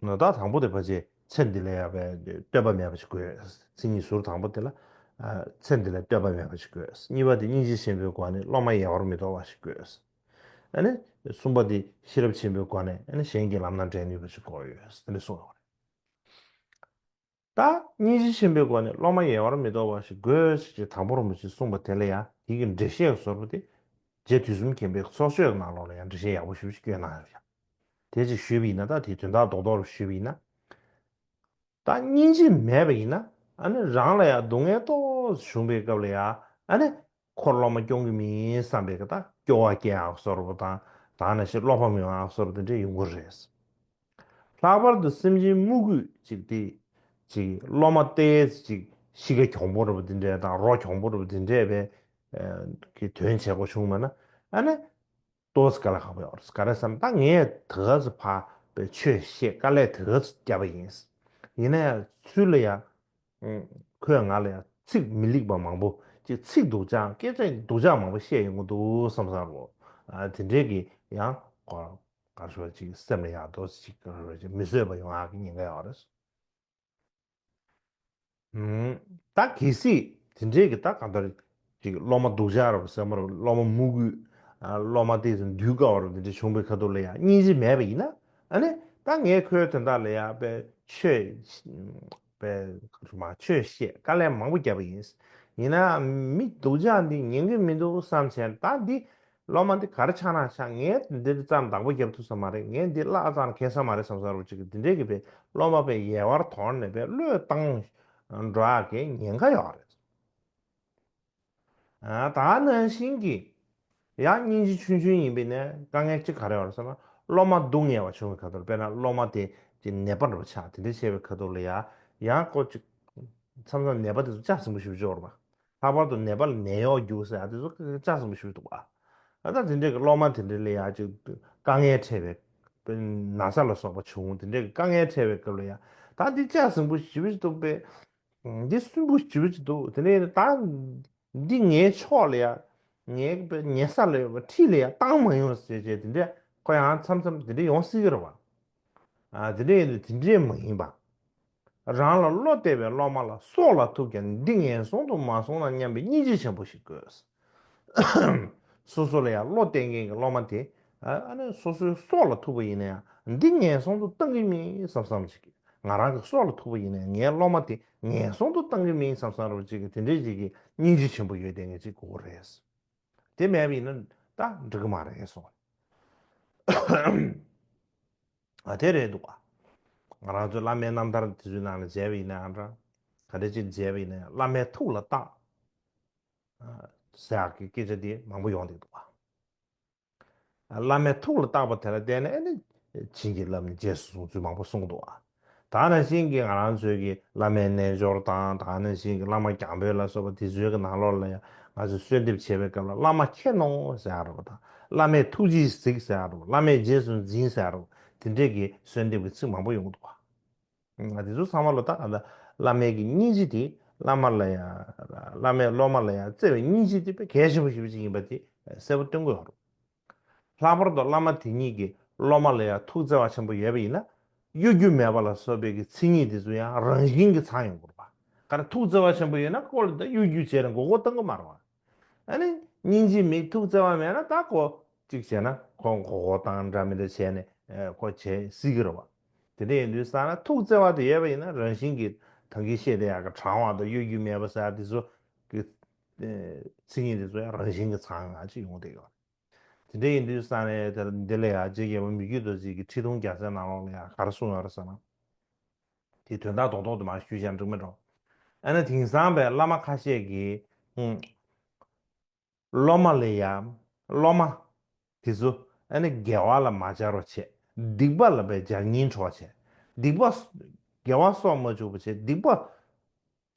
རེད། ད་དང་པོ་དེ་ཕལ་ཆེར་ཚེ་འདི་ལ་ཡང་བསྟོད་པ་མེད་པ་ཞིག་དགོས། མཚན་ཉིད་ཟུར་དང་པོ་དེ་ལ་ཚེ་འདི་ལ་བསྟོད་པ་མེད་པ་ཞིག་དགོས། གཉིས་པ་དེ་སྙིང་རྗེ་ཆེན་པོའི་སྒོ་ནས་སློབ་མ་ཡལ་བར་མི་དོར་བ་ཞིག་དགོས། ཨ་ནི་གསུམ་པ་དེ་ཤེས་རབ་ཆེན་པོའི་སྒོ་ནས་ཨ་ནི་གཞན་གྱི་ལམ་སྣ་འདྲེན་ནུས་པ་ཞིག་དགོས་ཡོད་དེ་འདྲ་གསུངས་ཡོད་རེད། ད་སྙིང་རྗེ་ཆེན་པོའི་སྒོ་ནས་སློབ་མ་ཡལ་བར་མི་དོར་བ་ཞིག་དགོས་ཞེས་དང་པོ་རིན་པོ་ཆེས་གསུངས་པ་དེ་ལ་ཡང་དེ་གི་འགྲེལ་བཤད་ཀྱི་ཟུར་པ་དེ་རྗེ་དུས་གསུམ་མཁྱེན་པའི་ཚོགས་ཆོས་ཀྱི་ནང་ལོགས་ལ་ཡང་འགྲེལ་བཤད་ཡག་པོ་ཞེ་པོ་ཞིག་བསྐྱོན་གནང་ཡོད་ཀྱང་། དེ་ཅིག་ཞུས་པ་ཡིན་ན་ད་དེའི་དོན་དག་རྡོག་རྡོག་རུ་ཞུས་པ་ཡིན་ན། ད་སྙིང་རྗེ་མེད་པ་ཡིན་ན་ཨ་ནི་རང་ལ་ཡང་སྡུག་བསྔལ་ཏོག་ཙམ་བྱུང་པའི་སྐབས་ལ་ཡང་ཨ་ནི། འཁོར་སློབ་མ་སྐྱོང་གི་མིན་བསམ་པའི་གི་ད་སྐྱོ་བ་སྐྱེ་ཡག་བཟོ་འདྲ་པོ་དང་ད་ནང་བཞིན་བློ་ཕམ་ཡོང་ཡག་བཟོ་འདྲ་པོ་དེ་འདྲས་ཡོང་གི་རེད། ལྷག་པར་དུ་སེམས་ཅན་མུ་གུས་ཅིག་དེ་ཅིག་སློབ་མ་ཏོག་ཙམ་ཅིག་གཤིས་ཀ་གྱོང་པོ་འདྲ་པོ་དེ་འདྲས་དང་རོ་གྱོང་པོ་འདྲ་པོ་དེ་འདྲས་པའི་གི་དོན་བྱེད་དགོས་བྱུང་བ་ན་ཨ་ནི། ཏོག་ཙམ་དཀའ་ལས་ཁག་པོ་ཡོད་རེད། ག་རེ་ཟེར་ན་ད་ངས་དེ་ག་ཚོད་ཕར་པའི་ཆོས་བཤད་དཀའ་ལས་དེ་ག་ཚོད་བརྒྱབ་པ་ཡིན། ཡིན་ན་ཡང་ཚུར་ལ་ཡང་ཁོས་ང་ལ་ཡང་ཚིག་མི་ལེགས་པ་མང་པོ་ཅིག་ཚིག་སྡུག་ཅག་སྐད་ཆ་སྡུག་ཅག་མང་པོ་བཤད་ཡོང་གི་འདུག་བསམ་བསམ་རོ། དེ་འདྲས་ཀྱི་ཡང་ག་རེ་ཞུ་བ་ཅིག་སེམས་ལ་ཡང་ཏོག་ཙམ་ཅིག་ག་རེ་ཞུ་བ་ཅིག་མི་བཟོད་པ་ཡོང་ཡག་གི་ཉེན་ཁ་ཡོད་རེད། ད་གལ་སྲིད་དེ་འདྲའི་གི་ད་གང་ལྟར་ཅིག་སློབ་མ་སྡུག་ཅག་རེད་པ་ཟེར་མ་རེད། སློབ་མ་མུ་གུས་སློབ་མ་དེ་ཚོ་འདུལ་དཀའ་བ་རེད། དེ་འདྲ་བྱུང་བའི་ཁ་ཐུག་ལ་ཡང་སྙིང་རྗེ་མེད་པ་ཡིན་ན་ཨ་ནི་ད་ངས་ཁོའི་དོན་དག་ལ་ཡང་པའི་ཆོས་ པའི་མ་ཆོས་བཤད་དཀའ་ལས་མང་པོ་བརྒྱབ་པ་ཡིན། ཡིན་ན་མི་སྡུག་ཅག་འདི་ཉན་གི་མི་འདུག་བསམ་བྱས་ད་འདི་སློབ་མ་འདི་ག་རེ་ཆགས་ན་ཆགས། ངས་འདི་ཙམ་བདག་པོ་རྒྱབ་ཐུབ་ས་མ་རེད། ངས་འདི་བརླག་ཙམ་གལ་ས་མ་རེད་བསམ་ས་རུ་ཅིག་འདི་འདྲས་ཀྱི་པའི་སློབ་མ་པའི་ཡལ་བར་དོར་ནས་པའི་བློས་བཏང་འགྲོ་ཡག་གི་ཉེན་ཁ་ཡོད་རེད། ཨ། ད་ནང་བཞིན་གྱི་ཡང་སྙིང་རྗེ་ཆུང་ཆུང་ཡིན་པའི་ནས་དཀའ་ངལ་གཅིག་ག་རེ་ཡོད་རེད་ཟེར་ན། སློབ་མ་སྡུག་བསྔལ་བ་བྱུང་བའི་ཁ་ཐུག་དཔེར་ན་སློབ་མ་དེ་ཅིག་ནད་པ་འདྲ་བོ་ཆགས་དེ་འདྲ་བྱས་པའི་ཁ་ཐུག་ལ་ཡ་ཡང་ཁོ་ཅིག་མཚམས་མཚམས་ནད་པ་དེ་ཚོ་ལྕགས་ཟིང་པོ་ཞེ་པོ་ཅིག་ཡོད་རེད་པ། ལྷག་པར་དུ་ནད་པ་ལ་ནད་གཡོག་རྒྱུགས་ཟེར་ཡ་དེ་ཚོ་ལྕགས་ཟིང་པོ་ཞེ་པོ་ཅིག་འདུག་པ། ཨ། ད་དེ་འདྲའི་གི་སློབ་མ་དེ་འདྲ་ལ་ཡ་ཅིག་དཀའ་ངལ་འཕྲད་པའི་ན་ཚ་ལ་སོགས་པ་བྱུང་། དེ་འདྲའི་གི་དཀའ་ངལ་འཕྲད་པའི་སྐབས་ལ་ཡ་ད་འདི་ལྕགས་ཟིང་པོ་ཞེ་པོ་ཅིག་འདུག་པས། འདི་སུན་པོ་ཞེ་པོ་ཅིག་འདུག་དེ་ནས་ད་འདི་ངའི་ཕྱོགས་ལ་ཡ་ངའི་ཉལ་ས་ལ་ཡོད་པ་འཁྲིས་ལ་ཡ་བཏང་མ་ཡོང་ཟེར་བྱས་དེ་འདྲས་ཁོ་ཡང་མཚམས་མཚམས་དེ་འདྲས་ཡོང་སྲིད་ཀྱི་རེད་བ། ཨ། དེ་འདྲས་ཡིན་དུས་དེ་འདྲས་མ་ཡིན་པ། རང་ལ་བློ་གཏད་པའི་སློབ་མ་ལ་སྲོག་ལ་ཐུག་ཀྱང་འདི་ངན་སོང་དུ་མ་སོང་ན་སྙམ་པའི་སྙིང་རྗེ་ཆེན་པོ་ཞིག་དགོས། སོ་སོ་ལ་ཡང་བློ་གཏད་མཁན་གྱི་སློབ་མ་དེ། ཨ་ནི་སོ་སོའི་སྲོག་ལ་ཐུག་པ་ཡིན་ན་ཡང་འདི་ངན་སོང་དུ་བཏང་གི་མིན་བསམ་བསམ་ཞིག་ང་རང་གི་སྲོག་ལ་ཐུག་པ་ཡིན་ན་ངའི་སློབ་མ་དེ་ངན་སོང་དུ་བཏང་གི་མིན་བསམ་བསམ་རོགས་ཅིག་གི་དེ་འདྲའི་ཅིག་གི་སྙིང་རྗེ་ཆེན་པོ་ཡོད་དེ་ངས་ཅིག་དགོས་རེད། དེ་མེད་པ་ཡིན་ན་ད་འགྲིག་གི་མ་རེད་གསུངས། ཨ། དེ་རེད་འདུག་ག་ང་རང་ཚོའི་བླ་མའི་རྣམ་ཐར་དེ་ཚོའི་ནང་ལ་མཇལ་བ་ཡིན་ན་ཡང་འདྲ། ག་འདྲ་ཅིག་མཇལ་བ་ཡིན་ན་ཡང་བླ་མའི་ཐུགས་ལ་བཏགས། ཟེར་ཡག་གི་སྐད་ཆ་དེ་མང་པོ་ཡོང་བསྡད་འདུག་ག་བླ་མའི་ཐུགས་ལ་བཏགས་པ་དེ་ལ་བརྟེན་ནས་ཨ་ནི་བྱིན་གྱིས་བརླབས་ནས་རྗེས་སུ་བཟུང་ཚུལ་མང་པོ་གསུངས་འདུག་ག་ད་ནང་བཞིན་གྱི་ང་རང་ཚོའི་གི་བླ་མའི་རྣལ་འབྱོར་དང་ད་ནང་བཞིན་གྱི་བླ་མ་རྒྱང་འབོད་ལ་སོགས་པ་དེ་ཚོའི་གི་ནང་ལོགས་ལ་ཡང་ང་ཚོས་གསོལ་འདེབས་བྱེད་པའི་སྐབས་ལ་བླ་མ་མཁྱེན་ནོ་ཟེར་ཡག་རེད་པ། དང་བླ་མས་ཐུགས་རྗེས་གཟིགས་ཟེར་ཡག་རེད་པ། བླ་མས་རྗེས་སུ་འཛིན་ཟེར་ཡག་རེད་པ། དེ་འདྲས་ཀྱི་གསོལ་འདེབས་ཀྱི་ཚིག་མང་པོ་ཡོང་གི་འདུག་ག་ང་དེ་ཚོ་ཚང་མ་ལ་ད་ག་ད་བླ་མའི་གི་སྙིང་རྗེ་དེ་བླ་མ་ལ་ཡང་བླ་མས་སློབ་མ་ལ་ཡང་བརྩེ་བའི་སྙིང་རྗེ་དེ་དཔེ་གལ་ཆེན་པོ་ཞེ་པོ་ཅིག་ཡིན་པ་དེ་གསལ་པོ་སྟོན་གྱི་ཡོད་རེད། ལྷག་པར་དུ་བླ་མ་དེ་ཉིད་ཀྱིས་སློབ་མ་ལ་ཡང་ཐུགས་བརྩེ་བ་ཆེན་པོ་ཡོད་པ་ཡིན་ན་གཡོ་སྒྱུ་མེད་པ་ལ་སོགས་པའི་གི་མཚན་ཉིད་དེ་ཚོ་ཡང་རང་བཞིན་གྱིས་ཚང་ཡོང་དགོས་རེད་པ། ག་རེ་ཐུགས་བརྩེ་བ་ཆེན་པོ་ཡོད་ན་ཁོ་ལ་ད་གཡོ་སྒྱུ་བྱས་ནས་མགོ་སྐོར་གཏོང་གི་མ་རེད་པ། ཨ་ནི་སྙིང་རྗེ་མེད་ཐུགས་བརྩེ་བ་མེད་ན་ད་ཁོ་གཅིག་བྱས་ན་ཁོ་མགོ་སྐོར་བཏང་འདྲ་མི་འདྲ་བྱས་ནས་ཨེ་ཁོ་བྱེད་སྲིད་ཀྱི་རེད་པ། དེ་འདྲ་ཡིན་དུས་ཙང་ན་ཐུགས་བརྩེ་བ་དེ་ཡོད་པ་ཡིན་ན་རང་བཞིན་གྱིས་ད་གིན་བཤད་བསྡད་ཡག་གི་དྲང་བ་དང་གཡོ་སྒྱུ་མེད་པ་ཟེར་ཡག་དེ་ཚོ་གི་ཨེ་མཚན་ཉིད་དེ་ཚོ་ཡང་རང་བཞིན་གྱིས་ཚང་ཡག་ཅིག་ཡོང་བསྡད་ཡོད་རེད། དེ་འདྲ་ཡིན་དུས་ཙང་ནས་དེ་འདི་ལ་ཡང་རྗེ་རྒྱལ་པོ་མི་བསྐྱོད་རྡོ་རྗེ་གི་ཁྲི་མཐོང་རྒྱལ་མཚན་ནང་ལོགས་ལ་ཡང་ག་རེ་གསུངས་ཡོད་རེད་ཟེར་ན། དེ་དོན་དག་རྡོག་རྡོག་དེ་མར་ཞུས་བཞག་འགྲིག་མེད་འགྲོ། ཨ་ནི་དེང་སང་པའི་བླ་མ་ཁ་ཤས་ཀྱིས་ཨུམ། སློབ་མ་ལ་ཡང་སློབ་མ་དེ་ཚོ་ཨ་ནི་དགེ་བ་ལ་མ་སྦྱར་བ་བྱས། སྡིག་པ་ལ་པའི་སྦྱར་སྙིང་བྲོ་བ་བྱས། སྡིག་པ་དགེ་བ་གསོག་མ་བཅུག་པ་བྱས། སྡིག་པ་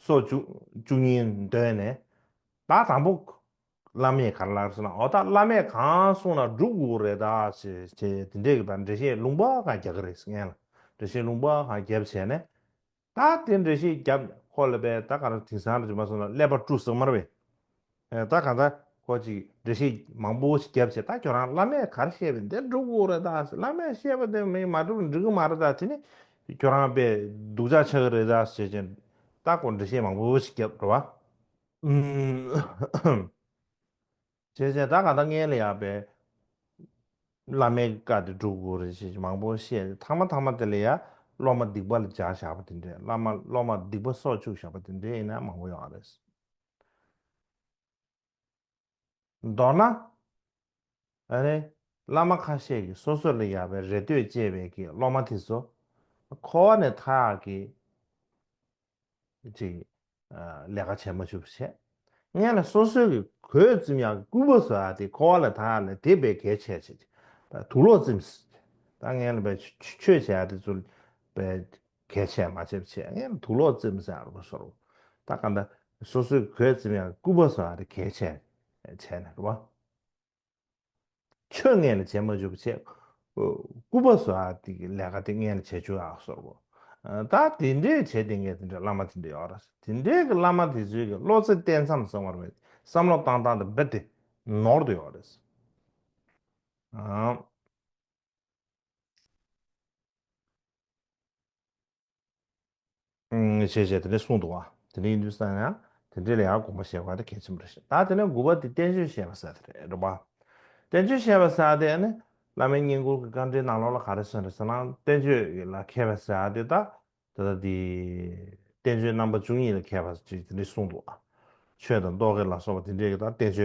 གསོག་བཅུག་བཅུག་སྙིང་འདོད་ནས་ད་དང་པོ་བླ་མས་ག་རེ་ལབ་ཟེར་ན། འོ་ད་བླ་མས་གང་གསུངས་ན་སྒྲུབ་དགོས་རེད་ད་ཞེས་བྱས་དེ་འདྲས་ཀྱི་ད་འགྲེལ་བཤད་ལུང་པ་གང་རྒྱག་གི་རེད་ཟེར། སྔོན་ལ་འགྲེལ་བཤད་ལུང་པ་གང་བརྒྱབ་བྱས་ནས་ད་དེ་འགྲེལ་བཤད་བརྒྱབ་ཁོ་ལ་པས་ད་ག་རེ་དེང་སང་རེད་མ་སོང་ན་ཀླད་པ་བཀྲུ་ཟེར་མ་རེད་པས། ཨེ་ད་གང་ལྟར་ཁོ་ཅིག་འགྲེལ་བཤད་མང་པོ་ཞིག་བརྒྱབ་བྱས་ད་ཁྱོད་རང་བླ་མས་ག་རེ་བཤད་པས་འདི་སྒྲུབ་དགོས་རེད་ད་ཟེར། བླ་མས་བཤད་པ་དེ་མིན་མ་སྒྲུབ་འགྲིག་གི་མ་རེད་ད། དེ་ནི་ཁྱོད་རང་པས་སྡུག་ཅག་ཆགས་ཀྱི་རེད་ད་ཟེར་བྱས་ད་ཁོ་འགྲེལ་བཤད་མང་པོ་ཞིག་བརྒྱབ་རེད་བ། ཨུམ། བྱས་བྱས་ད་གང་ལྟར་སྔོན་ལ་ཡང་པས་བླ་མའི་བཀའ་དེ་སྒྲུབ་དགོས་རེད་ཅེས་མང་པོ་བཤད། ཐ་མ་ཐ་མ་དེ་ལ་ཡང་སློབ་མ་སྡིག་པ་ལ་སྦྱར་བཞག་པ་དེ་འདྲས། བླ་མ་སློབ་མ་སྡིག་པ་གསོག་བཅུག་བཞག་པ་དེ་འདྲས་ཡིན་ན་མང་པོ་ཡོད་རེད། མདོར་ན། ཨ་ནི། བླ་མ་ཁ་ཤས་ཀྱིས་སོ་སོ་ལ་ཡང་པའི་རེ་ལྟོས་བཅད་པའི་གི་སློབ་མ་དེ་ཚོ། འཁོར་བ་ནས་ཐར་ཡག་གི་ཅིག་ཨ་ལས་ཀ་བྱེད་མ་བཅུག་པ་བྱས། སྔོན་ལ་སོ་སོའི་གི་གོས་བཙེམ་ཡག་གི་སྐུད་པ་བཟོ་ཡག་དེ་འཁོར་བ་ལས་ཐར་ཡག་ལ་དེ་དཔེ་གལ་ཆེ་བྱས། དུག་ལོག་བཙེམ། ད་སྔོན་ལ་པའི་ཆོས་བྱེད་ཡག་དེ་ཚོ་པའི་གལ་ཆེ་མ་བྱས་པ་བྱས། སྔོན་ལ་དུག་ལོག་བཙེམ་ཟེར་ཡག་རེད་པ་སོར། ད་ག་འདྲ་སོ་སོའི་གོས་བཙེམ་ཡག་གི་སྐུད་པ་བཟོ་ཡག་དེ་གལ་ཆེ་བྱས་ནས་རེད་པ། ཆོས་སྔོན་ལ་བྱེད་མ་བཅུག་པ་བྱས། སྐུད་པ་བཟོ་ཡག་དེ་གི་ལས་ཀ་དེ་སྔོན་ལ་བྱེད་བཅུག་ཡག་སོར་བོ། ད་དེ་འདྲས་བྱས་དེ་ངས་དེ་འདྲས་བླ་མ་དེ་འདྲས་ཡོད་རེད། དེ་འདྲས་ཀྱི་བླ་མ་དེ་ཚོའི་གི་བློ་རྩེ་བརྟན་མཚམས་གསུངས་པ་རེད། བསམ་བློ་བཏང་སྟངས་དེ་རྦད་དེ་ནོར་དུ་ཡོད་རེད། ཨང་། ཨང་། ཞེས་བྱས་དེ་འདྲས་གསུངས་འདུག་བ། དེ་འདྲས་ཡིན་དུས་ཙང་ཡང་དེ་འདྲས་ལ་ཡང་དགོངས་པ་བཞེས་དགོས་པ་དེ་གལ་ཆེན་པོ་རེད་ཤག་ད་དེ་ནས་དགུ་པ་དེ་བསྟན་བཅོས་བཤད་པ་ཟེར་དེ་རེད་རེད་པ། བསྟན་བཅོས་བཤད་པ་ཟེར་དེ་ནི་བླ་མའི་བསྙེན་བཀུར་གྱི་བཀའ་འདྲིའི་ནང་ལོགས་ལ་ག་རེ་གསུངས་རེད་ཟེར་ན། བསྟན་བཅོས་ལ་མཁས་པ་ཟེར་དེ་ད་ད་ལྟ་དེ་ བསྟན་བཅོས་རྣམ་པ་བཅུ་གཉིས་ལ་མཁས་པ་ཅིག་དེ་འདྲ་གསུངས་འདུག་ཆོས་དང་རྟོག་གེ་ལ་སོགས་པ་དེ་འདྲའི་གི་ད་བསྟན་བཅོས་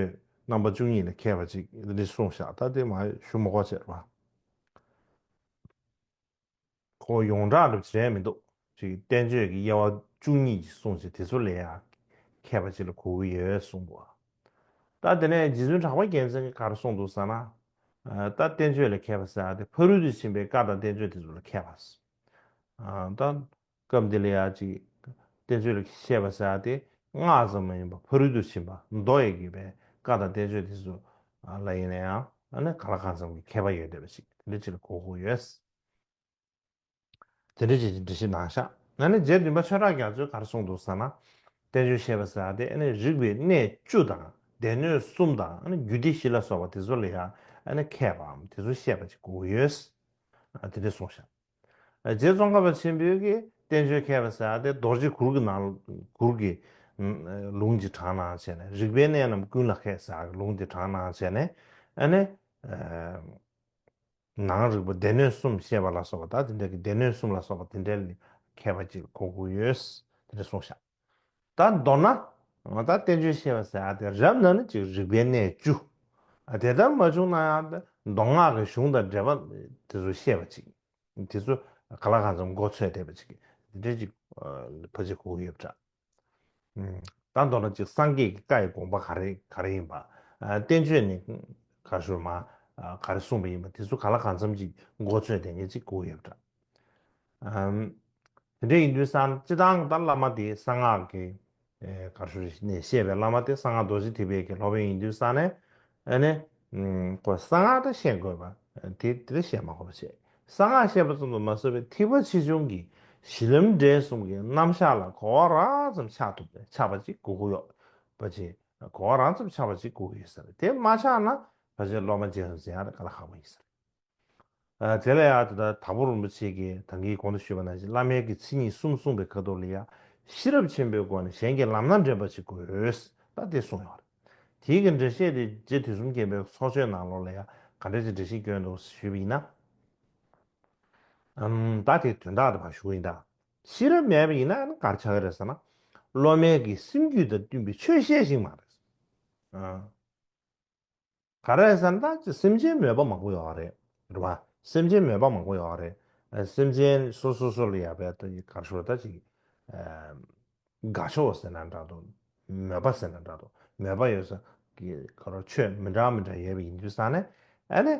རྣམ་པ་བཅུ་གཉིས་ལ་མཁས་པ་ཅིག་དེ་འདྲ་གསུངས་བཞག་ད་དེ་མ་ཞུ་མ་དགོས་བྱས་རེད་བ། ཁོ་ཡོངས་གྲགས་འདྲ་བྱས་མི་འདུག་ཅིག་བསྟན་བཅོས་ཀྱི་དབྱེ་བ་བཅུ་གཉིས་ཀྱི་གསུངས་ཅིག་དེ་ཚོ་ལས་ཡང་མཁས་པ་ཅིག་ལ་གོ་གི་ཡོད་གསུངས་འདུག་ད་དེ་ནས་རྗེ་བཙུན་གྲགས་པ་རྒྱལ་མཚན་གྱིས་ག་རེ་གསུངས་འདུག་ཟེར་ན། ད་བསྟན་བཅོས་ལ་མཁས་པ་ཟེར་ཡ་དེ་ཕ་རོལ་ཏུ་ཕྱིན་པའི་བཀའ་དང་བསྟན་བཅོས་དེ་ཚོ་ལ་མཁས་པ། ད་སྐབས་འདི་ལ་ཡ་ཅིག་བསྟན་བཅོས་ལ་བཤད་པ་ཟེར་ཡ་དེ་སྔགས་ཙམ་མ་ཡིན་པར་ཕ་རོལ་ཏུ་ཕྱིན་པ་མདོ་ཡི་གི་བའི་བཀའ་དང་བསྟན་བཅོས་དེ་ཚོ་ལ་ཡིན་ན་ཡང་ཨ་ནི་གང་ལ་གང་འཚམ་གྱི་མཁས་པ་ཡོད་བསྡད་པ་ཅིག་དེ་འདྲ་ཅིག་ལ་གོ་དགོས་ཡོད། དེ་འདྲ་ཅིག་འགྲེལ་བཤད་གནང་ཤག་ཨ་ནི་རྗེ་བདུན་པ་ཆོས་གྲགས་རྒྱ་མཚོས་ག་རེ་གསུངས་འདུག་ཟེར་ན། བསྟན་བཅོས་བཤད་པ་ཟེར་ཡ་དེ་ཨ་ནི་རིག་པའི་གནས་བཅུ་དང་སྡེ་སྣོད་གསུམ་དང་ཨ་ནི་རྒྱུད་སྡེ་བཞི་ལ་སོགས་པ་དེ་ཚོ་ལ་ཡང་ཨ་ནི་མཁས་པའམ་དེ་ཚོ་བཤད་པ་ཅིག་དགོས་ཀྱི་ཡོད། ཨ་དེ་འདྲ་གསུངས་ཤག་རྗེ་ཙོང་ཁ་པ་ཆེན་པོས་ཀྱི་བསྟན་བཅོས་མཁས་པ་ཟེར་ཡ་དེ་རྡོ་རྗེ་གུར་གྱི་ནང་གུར་གྱི་ལུང་གི་གྲངས་ནང་བྱས་ནས་རིག་པའི་གནས་རྣམས་ཀུན་ལ་མཁས་ཟེར་ཡ་གི་ལུང་དེ་གྲངས་ནང་བྱས་ནས་ཨ་ནི། ནང་རིག་པ་སྡེ་སྣོད་གསུམ་བཤད་པ་ལ་སོགས་པ་ད་དེ་འདྲ་གི་སྡེ་སྣོད་གསུམ་ལ་སོགས་པ་དེ་འདྲ་ལ་མཁས་པ་ཅིག་གོ་དགོས་ཡོད། དེ་འདྲ་གསུངས་ཤག་ད་མདོར་ན་ང་ད་བསྟན་བཅོས་བཤད་པ་ཟེར་ཡ་དེ་རབ་ན་ནི་ཅིག་རིག་པའི་གནས་བཅུ། དེ་ལྟར་མ་བྱུང་ན་ཡང་མདོ་སྔགས་ཀྱི་གཞུང་དང་འགྲེལ་པ་དེ་ཚོ་བཤད་པ་ཅིག་དེ་ཚོ་ག་ལ་གང་འཚམ་མགོ་ཚོས་བསྡད་པ་ཅིག་དེ་འདྲ་ཅིག་ཕལ་ཆེར་གོ་གི་ཡོད་པ་འདྲ། ད་མདོར་ན་ཅིག་སངས་རྒྱས་ཀྱི་བཀའ་ཡི་དགོངས་པ་ག་རེ་ག་རེ་ཡིན་པ། བསྟན་བཅོས་ནི་ག་ཞུ་མ་ག་རེ་གསུངས་པ་ཡིན་པ་དེ་ཚོ་ག་ལ་གང་འཚམ་ཅིག་མགོ་ཚོས་དེ་ངས་ཅིག་གོ་ཡོད་པ་འདྲ། དེ་འདྲ་ཡིན་དུས་ས་སྤྱི་བཏང་ད་བླ་མ་དེ་གསང་སྔགས་ཀྱི་ག་ཞུ་ནས་བཤད་པའི་བླ་མ་དེ་གསང་སྔགས་རྡོ་རྗེ་ཐེག་པའི་གི་སློབ་དཔོན་ཡིན་དུས་ས་ནས། ཨ་ནི། ཁོ་གསང་སྔགས་ད་བཤད་དགོས་པ། དེ་དེ་བཤད་མ་དགོས་པ་བྱས། གསང་སྔགས་བཤད་པ་ཙམ་དུ་མ་ཟད་པའི་ཐེག་པ་ཆེ་ཆུང་གི་གཞི་ལམ་འབྲས་གསུམ་གྱི་རྣམ་གཞག་ལ་གོ་བ་རགས་ཙམ་ཆགས་ཐུབ་པའི་ཆགས་པ་ཅིག་དགོས་ཀྱི་ཡོད་པ་ཅིག་གོ་བ་རགས་ཙམ་ཆགས་པ་ཅིག་དགོས་ཀྱི་ཡོད་ས་རེད། དེ་མ་ཆགས་ན་ཕལ་ཆེར་སློབ་མ་རྗེས་སུ་འཛིན་ཡག་ལ་དཀའ་ལས་ཁག་པོ་ཡིན་ས་རེད། དེ་ལ་ཡང་དེ་ལྟར་དྭགས་པོ་རིན་པོ་ཆེ་གིས་ད་གིན་གོང་དུ་ཞུས་པ་ནང་བཞིན་བླ་མའི་གི་མཚན་ཉིད་གསུམ་གསུངས་པའི་ཁ་ཐོག་ལ་ཡང་ཤེས་རབ་ཆེན་པོའི་སྒོ་ནས་གཞན་གྱི་ལམ་སྣ་འདྲེན་པ་ཞིག་དགོས། ད་དེ་གསུངས་ཡོད་རེད། དེའི་གི་འགྲེལ་བཤད་དེ་རྗེ་དུས་གསུམ་མཁྱེན་པའི་ཚོགས་ཆོས་ནང་ལོགས་ལ་ཡང་ག་འདྲ་ཅིག་འགྲེལ་བཤད་བསྐྱོན་འདུག་ཞུས་པ་ཡིན་ན། ཨམ་ད་དེ་དོན་དག་དེ་ཕར་ཞུ་གི་ཡིན་ད། ཤེས་རབ་མེད་པ་ཡིན་ན་ག་རེ་ཆགས་ཀྱི་རེད་ཟེར་ན། སློབ་མའི་གི་སེམས་རྒྱུད་དང་བསྟུན་པའི་ཆོས་བཤད་ཤེས་མ་རེད། ཨ། ག་རེ་ཟེར་ན་ད་སེམས་ཅན་མོས་པ་མང་པོ་ཡོད་རེད། རེད་བ། སེམས་ཅན་མོས་པ་མང་པོ་ཡོད་རེད། སེམས་ཅན་སོ་སོ་སོ་ལ་ཡ་བའི་ད་ག་རེ་ཞུ་ད་ཅིག་དགའ་ཕྱོགས་ཟེར་ན་འདྲ་འདུག་མོས་པ་ཟེར་ན་འདྲ་འདུག་མོས་པ་ཡོད་ས་གི་ག་རེ་ཆོས་མི་འདྲ་མི་འདྲ་ཡོད་པ་ཡིན་དུས་ས་ནས་ཨ་ནི།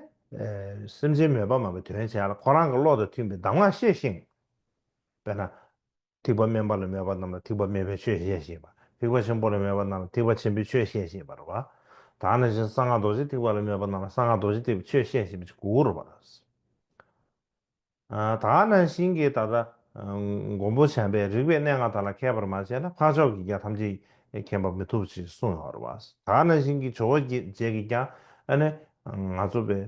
སེམས་ཅན་མོས་པ་མང་པོའི་དོན་བྱས་ལ་ཁོ་རང་གི་བློ་དང་མཐུན་པའི་གདམས་ངག་བཤད་ཤེས། དཔེར་ན། ཐེག་པ་དམན་པ་ལ་མོས་པ་རྣམས་ལ་ཐེག་པ་དམན་པའི་ཆོས་བཤད་ཤེས་པ། ཐེག་པ་ཆེན་པོ་ལ་མོས་པ་རྣམས་ལ་ཐེག་པ་ཆེན་པོའི་ཆོས་བཤད་ཤེས་པ་རེད་བ། ད་ནང་བཞིན་གསང་སྔགས་རྡོ་རྗེ་ཐེག་པ་ལ་མོས་པ་རྣམས་ལ་གསང་སྔགས་རྡོ་རྗེ་ཐེག་པའི་ཆོས་བཤད་ཤེས་པ་ཅིག་དགོས་རེད་བ། ད་ནང་བཞིན་གྱི་ད་ལྟ་མགོན་པོ་བྱམས་པས་རིག་པའི་གནས་ལྔ་དག་ལ་མཁས་པར་མ་བྱས་ན་འཕགས་མཆོག་གིས་ཀྱང་ཐམས་ཅད་མཁྱེན་པར་མི་ཐུབ་ཅེས་གསུངས་ཡོད་རེད་བ། ད་ནང་བཞིན་གྱི་ཇོ་བོ་རྗེ་གིས་ཀྱང་ཨ་ནི་ང་ཚོ་པའི་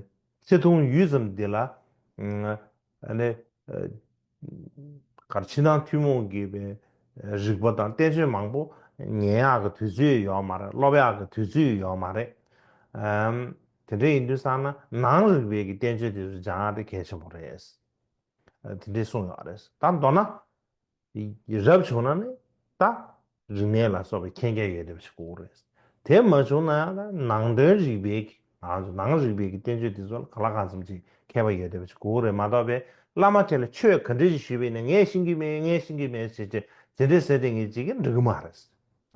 ཚེ་ཐུང་ཡུད་ཙམ་འདི་ལ་ཨ་ནི། གར་ཕྱི་ནང་ཐུན་མོང་གི་བའི་རིག་པ་དང་བསྟན་བཅོས་མང་པོ་ཉན་ཡག་གི་དུས་ཚོད་ཡོད་མ་རེད། སློབ་ཡག་གི་དུས་ཚོད་ཡོད་མ་རེད། ཨམ། དེ་འདྲ་ཡིན་དུས་ཙང་ན་ནང་རིག་པའི་གི་བསྟན་བཅོས་དེ་ཚོ་སྦྱང་ཡག་དེ་གལ་ཆེན་པོ་རེད། དེ་འདྲས་གསུངས་ཡོད་རེད། ད་མདོར་ན། རབ་བྱུང་ན་ནི་ད་རིག་གནས་ལ་སོགས་པའི་མཁྱེན་རྒྱ་ཡོད་བསྡད་པ་ཞིག་དགོས་རེད། དེ་མ་བྱུང་ན་ཡང་ད་ནང་དོན་རིག་པའི་གི་ང་ཚོ་ནང་རིག་པའི་གི་བསྟན་བཅོས་དེ་ཚོ་ལ་གང་ལ་གང་འཚམ་ཅིག་མཁས་པ་ཡོད་བསྡད་པ་ཞིག་དགོས་རེད་མ་གཏོགས་པའི་བླ་མ་དེ་ལ་ཆོས་ག་འདྲ་ཞིག་ཞུས་པ་ཡིན་ན་ངས་ཤེས་ཀྱི་མེད་ངས་ཤེས་ཀྱི་མེད་ཟེར་བྱས་དེ་འདྲས་ཟེར་དེ་ངས་ཅིག་གི་འགྲིག་གི་མ་རེད།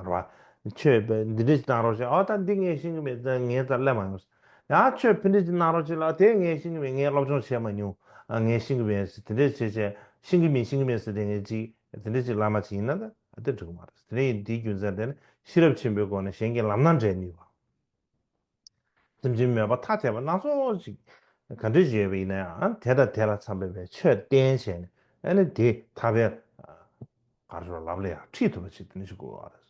རེད་བ། ཆོས་དཔེ་འདི་འདྲ་ཞིག་གནང་རོགས་བྱེད། ཨོ་ད་འདི་ངས་ཤེས་ཀྱི་མེད་ད་ངས་ད་སླེབས་མ་ཡོང་། ཡང་ཆོས་ཕུ་འདྲ་ཞིག་གནང་རོགས་བྱེད་ལ་དེ་ངས་ཤེས་ཀྱི་མེད་ངས་སློབ་སྦྱོང་བྱས་མ་མྱོང་། ཨ་ངས་ཤེས་ཀྱི་མེད་ཟེར་དེ་འདྲ་བྱས་བྱས་ཤེས་ཀྱི་མེད་ཤེས་ཀྱི་མེད་ཟེར་དེ་ངས་ཅིག་དེ་འདྲ་ཞིག་བླ་མ་ཅིག་ཡིན་ན་ད་ཨ་དེ་འགྲིག་གི་མ་རེད། དེ་འདྲ་ཡིན་དེའི་རྒྱུ་མཚན་དེ་ནི་ཤེས་རབ་ཆེན་པོའི་སྒོ་ནས་གཞན་གྱི་ལམ་སྣ་འདྲེན་ནུས་པ། སེམས་ཅན་མོས་པ་ཐ་དད་པ་སྣ་ཚོགས་ཤིག་ག་འདྲ་ཞིག་ཡོད་པ་ཡིན་ན་ཡང་དེ་དང་དེ་ལ་འཚམ་པའི་ཆོས་བསྟན་བྱས་ནས་ཨ་ནི་དེ་ཐར་པའི་གར་ཞོར་ལབ་ལ་ཡང་ཁྲིད་ཐུབ་པ་ཞིག་དེ་འདྲ་ཞིག་དགོས་པ་རེད།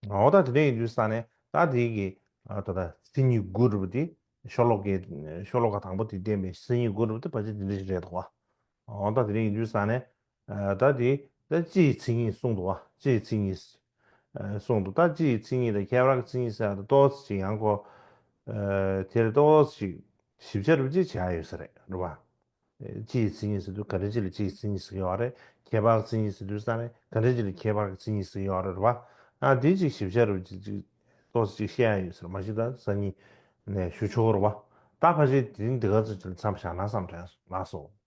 འོ་ད་དེ་འདྲ་ཡིན་དུས་ས་ནས་ད་དེ་གི་ད་ལྟ་མཚན་ཉིད་དགུ་རུ་པ་དེ་ཤོ་ལོ་ཀའི་ཤོ་ལོ་ཀ་དང་པོ་དེ་བསྟན་པའི་མཚན་ཉིད་དགུ་རུ་པ་དེ་ཕལ་ཆེར་དེ་འདྲ་ཞིག་རེད་འདུག་བ། འོ་ད་དེ་འདྲ་ཡིན་དུས་ས་ནས་ད་དེ་ད་སྤྱི་ཡི་མཚན་ཉིད་གསུངས་འདུག་བ། སྤྱི་ཡི་མཚན་ཉིད་གསུངས་འདུག་ད་སྤྱི་ཡི་མཚན་ཉིད་དང་ཁྱད་པར་གྱི་མཚན་ཉིད་ཟེར་ཡ་ད་ཏོག་ཙམ་ཅིག་ཡང་ཁོ་དེར་ཏོག་ཙམ་ཅིག་ཞིབ་ཆ་རུ་ཅིག་བྱ་ཡོད་ས་རེད་རེད་བ། སྤྱི་ཡི་མཚན་ཉིད་ཟེར་དུས་ག་འདྲ་ཅིག་ལ་སྤྱི་ཡི་མཚན་ཉིད་ཟེར་གྱི་ཡོད་རེད། ཁྱད་པར་མཚན་ཉིད་ཟེར་དུས་ས་རེད་ག་འདྲ་ཅིག་ལ་ཁྱད་པར་གྱི་མཚན་ཉིད་ཟེར་གྱི་ཡོད་རེད་རེད་བ། ཨ་དེ་ཅིག་ཞིབ་ཆ་རུ་ཅིག་ཅིག་ཏོག་ཙམ་ཅིག་བཤད་ཡ་ཡོད་ཟེར་མ་གཞི་ད་སང་ཉིན་ནས་ཞུ་ཆོག་རེད་བ། ད་ཕལ་ཆེར་དེ་རིང་འདི་ག་ཚོད་ཅིག་ལ་མཚམས་བཞག་ན་བསམ་དྲན་སོང་།